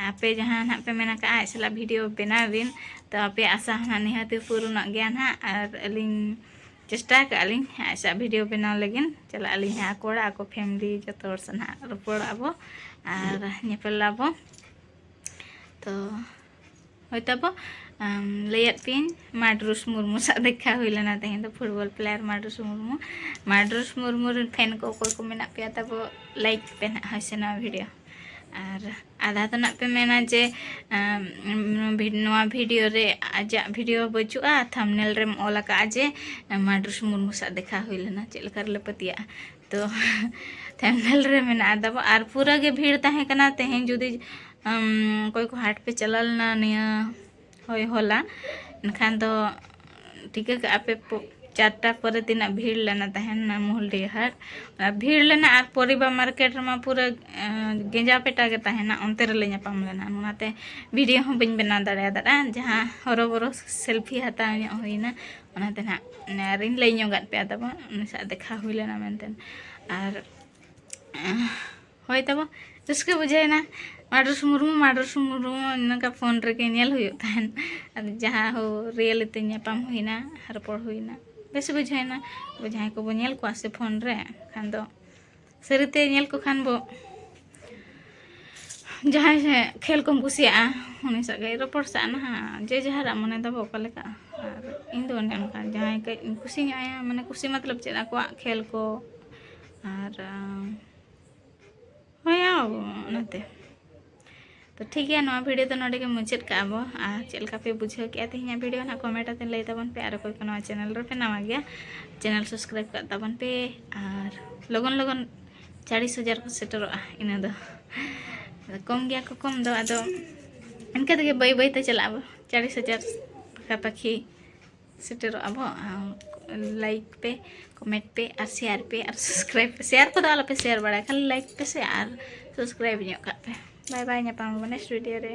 ᱟᱯᱮ ᱡᱟᱦᱟᱸ ᱱᱟᱦᱟᱜ ᱯᱮ ᱢᱮᱱ ᱟᱠᱟᱫᱼᱟ ᱟᱡ ᱥᱟᱞᱟᱜ ᱵᱷᱤᱰᱤᱭᱳ ᱵᱮᱱᱟᱣ ᱵᱤᱱ, ᱛᱚ ᱟᱯᱮᱭᱟᱜ ᱟᱥᱟ ᱦᱚᱸ ᱱᱟᱦᱟᱜ ᱱᱤᱦᱟᱹᱛ ᱯᱩᱨᱩᱱᱚᱜ ᱜᱮᱭᱟ ᱱᱟᱦᱟᱜ᱾ ᱟᱨ ᱟᱹᱞᱤᱧ ᱪᱮᱥᱴᱟ ᱟᱠᱟᱫᱼᱟ ᱞᱤᱧ ᱟᱡ ᱥᱟᱞᱟᱜ ᱵᱷᱤᱰᱤᱭᱳ ᱵᱮᱱᱟᱣ ᱞᱟᱹᱜᱤᱫ᱾ ᱪᱟᱞᱟᱜ ᱟᱹᱞᱤᱧ ᱦᱟᱸᱜ ᱟᱠᱚ ᱚᱲᱟᱜ, ᱟᱠᱚ ᱯᱷᱮᱢᱤᱞᱤ ᱡᱚᱛᱚ ᱦᱚᱲ ᱥᱟᱞᱟᱜ ᱨᱚᱯᱚᱲᱚᱜ ᱟᱵᱚ ᱟᱨ ᱧᱮᱯᱮᱞ ᱟᱵᱚ᱾ ᱛᱚ ᱦᱳᱭ ᱛᱟᱵᱚ, ᱟᱢ, ᱞᱟᱹᱭᱟᱫ ᱯᱮᱭᱟᱹᱧ ᱢᱟᱰᱨᱩᱥ ᱢᱩᱨᱢᱩ ᱥᱟᱶ ᱫᱮᱠᱷᱟ ᱦᱩᱭ ᱞᱮᱱᱟ ᱛᱮᱦᱮᱧ ᱫᱚ, ᱯᱷᱩᱴᱵᱚᱞ ᱯᱞᱮᱭᱟᱨ ᱢᱟᱰᱨᱩᱥ ᱢᱩᱨᱢᱩ᱾ ᱢᱟᱰᱨᱩᱥ ᱢᱩᱨᱢᱩ ᱨᱮᱱ ᱯᱷᱮᱱ ᱠᱚ ᱚᱠᱚᱭ ᱠᱚ ᱢᱮᱱᱟᱜ ᱯᱮᱭᱟ ᱛᱟᱵᱚ, ᱞᱟᱭᱤᱠ ᱯᱮ ᱱᱟᱦᱟᱜ ᱦᱳᱭ ᱥᱮ ᱱᱚᱣᱟ ᱵᱷᱤᱰᱤᱭᱳ᱾ ᱟᱨ ᱟᱫᱷᱟ ᱫᱚ ᱱᱟᱜ ᱯᱮ ᱢᱮᱱᱟ ᱡᱮ, ᱟᱢ, ᱱᱚᱣᱟ ᱵᱷᱤ-, ᱱᱚᱣᱟ ᱵᱷᱤᱰᱤᱭᱳ ᱨᱮ ᱟᱡᱟᱜ ᱵᱷᱤᱰᱤᱭᱳ ᱵᱟᱹᱪᱩᱜᱼᱟ, ᱛᱷᱟᱢᱵᱽᱱᱮᱞ ᱨᱮᱢ ᱚᱞ ᱟᱠᱟᱫᱼᱟ ᱡᱮ ᱢᱟᱰᱨᱩᱥ ᱢᱩᱨᱢᱩ ᱥᱟᱶ ᱫᱮᱠᱷᱟ ᱦᱩᱭ ᱞᱮᱱᱟ, ᱪᱮᱫ ᱞᱮᱠᱟ ᱨᱮᱞᱮ ᱯᱟᱹᱛᱭᱟᱹᱜᱼᱟ? ᱛᱚ ᱛᱷᱟᱢᱵᱽᱱᱮᱞ ᱨᱮ ᱢᱮᱱᱟᱜᱼᱟ ᱛᱟᱵᱚ᱾ ᱟᱨ ᱯᱩᱨᱟᱹ ᱜᱮ ᱵᱷᱤᱲ ᱛᱟᱦᱮᱸ ᱠᱟᱱᱟ ᱛᱮᱦᱮᱧ, ᱡᱩᱫᱤ ᱟᱢ, ᱚᱠᱚᱭ ᱠᱚ ᱦᱟᱴ ᱯᱮ ᱪᱟᱞᱟᱣ ᱞᱮᱱᱟ ᱱᱤᱭᱟᱹ, ᱦᱳᱭ, ᱦᱚᱞᱟ, ᱮᱱᱠᱷᱟᱱ ᱫᱚ ᱴᱷᱤᱠᱟᱹ ᱠᱟᱜᱼᱟ ᱯᱮ, ᱯᱚ-, ᱪᱟᱨᱴᱟ ᱯᱚᱨᱮ ᱛᱤᱱᱟᱹᱜ ᱵᱷᱤᱲ ᱞᱮᱱᱟ ᱛᱟᱦᱮᱱ ᱚᱱᱟ ᱢᱩᱦᱩᱞᱰᱤᱦᱟ ᱦᱟᱴ᱾ ᱚᱱᱟ ᱵᱷᱤᱲ ᱞᱮᱱᱟ ᱟᱨ ᱯᱚᱨᱤᱵᱟ ᱢᱟᱨᱠᱮᱴ ᱨᱮᱢᱟ ᱯᱩᱨᱟᱹ, ᱮᱸ, ᱜᱮᱸᱡᱟ ᱯᱮᱴᱟ ᱜᱮ ᱛᱟᱦᱮᱱᱟ, ᱚᱱᱛᱮ ᱨᱮᱞᱮ ᱧᱟᱯᱟᱢ ᱞᱮᱱᱟ᱾ ᱚᱱᱟᱛᱮ ᱵᱷᱤᱰᱤᱭᱳ ᱦᱚᱸ ᱵᱟᱹᱧ ᱵᱮᱱᱟᱣ ᱫᱟᱲᱮᱭᱟᱫᱟ, ᱡᱟᱦᱟᱸ ᱦᱚᱨᱚᱵᱚᱨᱚ ᱥᱮᱞᱯᱷᱤ ᱦᱟᱛᱟᱣ ᱧᱚᱜ ᱦᱩᱭᱱᱟ, ᱚᱱᱟᱛᱮ ᱱᱟᱦᱟᱜ ᱟᱨᱤᱧ ᱞᱟᱹᱭ ᱧᱚᱜᱟᱫ ᱯᱮᱭᱟ ᱛᱟᱵᱚᱱ ᱩᱱᱤ ᱥᱟᱶ ᱫᱮᱠᱷᱟ ᱦᱩᱭ ᱞᱮᱱᱟ ᱢᱮᱱᱛᱮ᱾ ᱟᱨ ᱦᱳᱭ ᱛᱟᱵᱚ, ᱨᱟᱹᱥᱠᱟᱹ ᱵᱩᱡᱷᱟᱹᱣᱮᱱᱟ᱾ ᱢᱟᱰᱨᱩᱥ ᱢᱩᱨᱢᱩ, ᱢᱟᱰᱨᱩᱥ ᱢᱩᱨᱢᱩ ᱱᱚᱝᱠᱟ ᱯᱷᱳᱱ ᱨᱮᱜᱮ ᱧᱮᱞ ᱦᱩᱭᱩᱜ ᱛᱟᱦᱮᱱ᱾ ᱟᱫᱚ ᱡᱟᱦᱟᱸ ᱦᱳ ᱨᱤᱭᱮᱞᱤᱛᱤ ᱧᱟᱯᱟᱢ ᱦᱩᱭᱱᱟ, ᱨᱚᱯᱚᱲ ᱦᱩᱭᱱᱟ, ᱵᱮᱥ ᱵᱩᱡᱷᱟᱹᱣᱮᱱᱟ᱾ ᱟᱵᱚ ᱡᱟᱦᱟᱸᱭ ᱠᱚᱵᱚ ᱧᱮᱞ ᱠᱚᱣᱟ ᱥᱮ ᱯᱷᱳᱱ ᱨᱮ, ᱠᱷᱟᱱ ᱫᱚ ᱥᱟᱹᱨᱤᱛᱮ ᱧᱮᱞ ᱠᱚ ᱠᱷᱟᱱ ᱵᱚ, ᱡᱟᱦᱟᱸᱭ ᱥᱮ ᱠᱷᱮᱞ ᱠᱚᱢ ᱠᱩᱥᱤᱭᱟᱜᱼᱟ, ᱩᱱᱤ ᱥᱟᱶ ᱜᱮ ᱨᱚᱯᱚᱲ ᱥᱟᱜ ᱱᱟᱦᱟᱜ, ᱡᱮ ᱡᱟᱦᱟᱨᱟᱜ ᱢᱚᱱᱮ ᱛᱟᱵᱚ ᱚᱠᱟ ᱞᱮᱠᱟ᱾ ᱟᱨ ᱤᱧ ᱫᱚ ᱚᱱᱮ ᱚᱱᱠᱟ ᱡᱟᱦᱟᱸᱭ ᱠᱟᱹᱡ ᱤᱧ ᱠᱩᱥᱤ ᱧᱚᱜ ᱟᱭᱟ, ᱢᱟᱱᱮ ᱠᱩᱥᱤ ᱢᱚᱛᱞᱚᱵ ᱪᱮᱫ, ᱟᱠᱚᱣᱟᱜ ᱠᱷᱮᱞ ᱠᱚ, ᱟᱨ, ᱟᱸ, ᱦᱳᱭ, ᱚᱱᱟᱛᱮ᱾ ᱛᱚ ᱴᱷᱤᱠ ᱜᱮᱭᱟ, ᱱᱚᱣᱟ ᱵᱷᱤᱰᱤᱭᱳ ᱫᱚ ᱱᱚᱰᱮ ᱜᱮ ᱢᱩᱪᱟᱹᱫ ᱠᱟᱜᱼᱟ ᱵᱚ᱾ ᱟᱨ ᱪᱮᱫ ᱞᱮᱠᱟ ᱯᱮ ᱵᱩᱡᱷᱟᱹᱣ ᱠᱮᱜᱼᱟ ᱛᱮᱦᱮᱧᱟᱜ ᱵᱷᱤᱰᱤᱭᱳ ᱱᱟᱦᱟᱜ ᱠᱚᱢᱮᱱᱴ ᱟᱛᱮ ᱞᱟᱹᱭ ᱛᱟᱵᱚᱱ ᱯᱮ᱾ ᱟᱨ ᱚᱠᱚᱭ ᱠᱚ ᱱᱚᱣᱟ ᱪᱮᱱᱮᱞ ᱨᱮᱯᱮ ᱱᱟᱣᱟ ᱜᱮᱭᱟ, ᱪᱮᱱᱮᱞ ᱥᱟᱵᱥᱠᱨᱟᱭᱤᱵ ᱠᱟᱜ ᱛᱟᱵᱚᱱ ᱯᱮ᱾ ᱟᱨ ᱞᱚᱜᱚᱱ ᱞᱚᱜᱚᱱ ᱪᱟᱲᱤᱥ ᱦᱟᱡᱟᱨ ᱠᱚ ᱥᱮᱴᱮᱨᱚᱜᱼᱟ, ᱤᱱᱟᱹ ᱫᱚ᱾ ᱟᱫᱚ ᱠᱚᱢ ᱜᱮᱭᱟ ᱠᱚ, ᱠᱚᱢ ᱫᱚ, ᱟᱫᱚ ᱤᱱᱠᱟᱹ ᱛᱮᱜᱮ ᱵᱟᱹᱭ ᱵᱟᱹᱭ ᱛᱮ ᱪᱟᱞᱟᱜ ᱟᱵᱚ, ᱪᱟᱲᱤᱥ ᱦᱟᱡᱟᱨ ᱯᱟᱠᱟᱯᱟᱠᱤ ᱥᱮᱴᱮᱨᱚᱜ ᱟᱵᱚ᱾ ᱟᱨ ᱞᱟᱭᱤᱠ ᱯᱮ, ᱠᱚᱢᱮᱱᱴ ᱯᱮ, ᱟᱨ ᱥᱮᱭᱟᱨ ᱯᱮ, ᱟᱨ ᱥᱟᱵᱥᱠᱨᱟᱭᱤᱵ ᱯᱮ᱾ ᱥᱮᱭᱟᱨ ᱠᱚᱫᱚ ᱟᱞᱚᱯᱮ ᱥᱮᱭᱟᱨ ᱵᱟᱲᱟᱭᱟ, ᱠᱷᱟᱹᱞᱤ ᱞᱟᱭᱤᱠ ᱯᱮ ᱥᱮ ᱟᱨ ᱥᱟᱵᱥᱠᱨᱟᱭᱤᱵ ᱧᱚᱜ ᱠᱟᱜ ᱯᱮ᱾ ᱵᱟᱭ ᱵᱟᱭ, ᱧᱟᱯᱟᱢ ᱟᱵᱚ ᱱᱮᱠᱥᱴ ᱵᱷᱤᱰᱤᱭᱳ ᱨᱮ᱾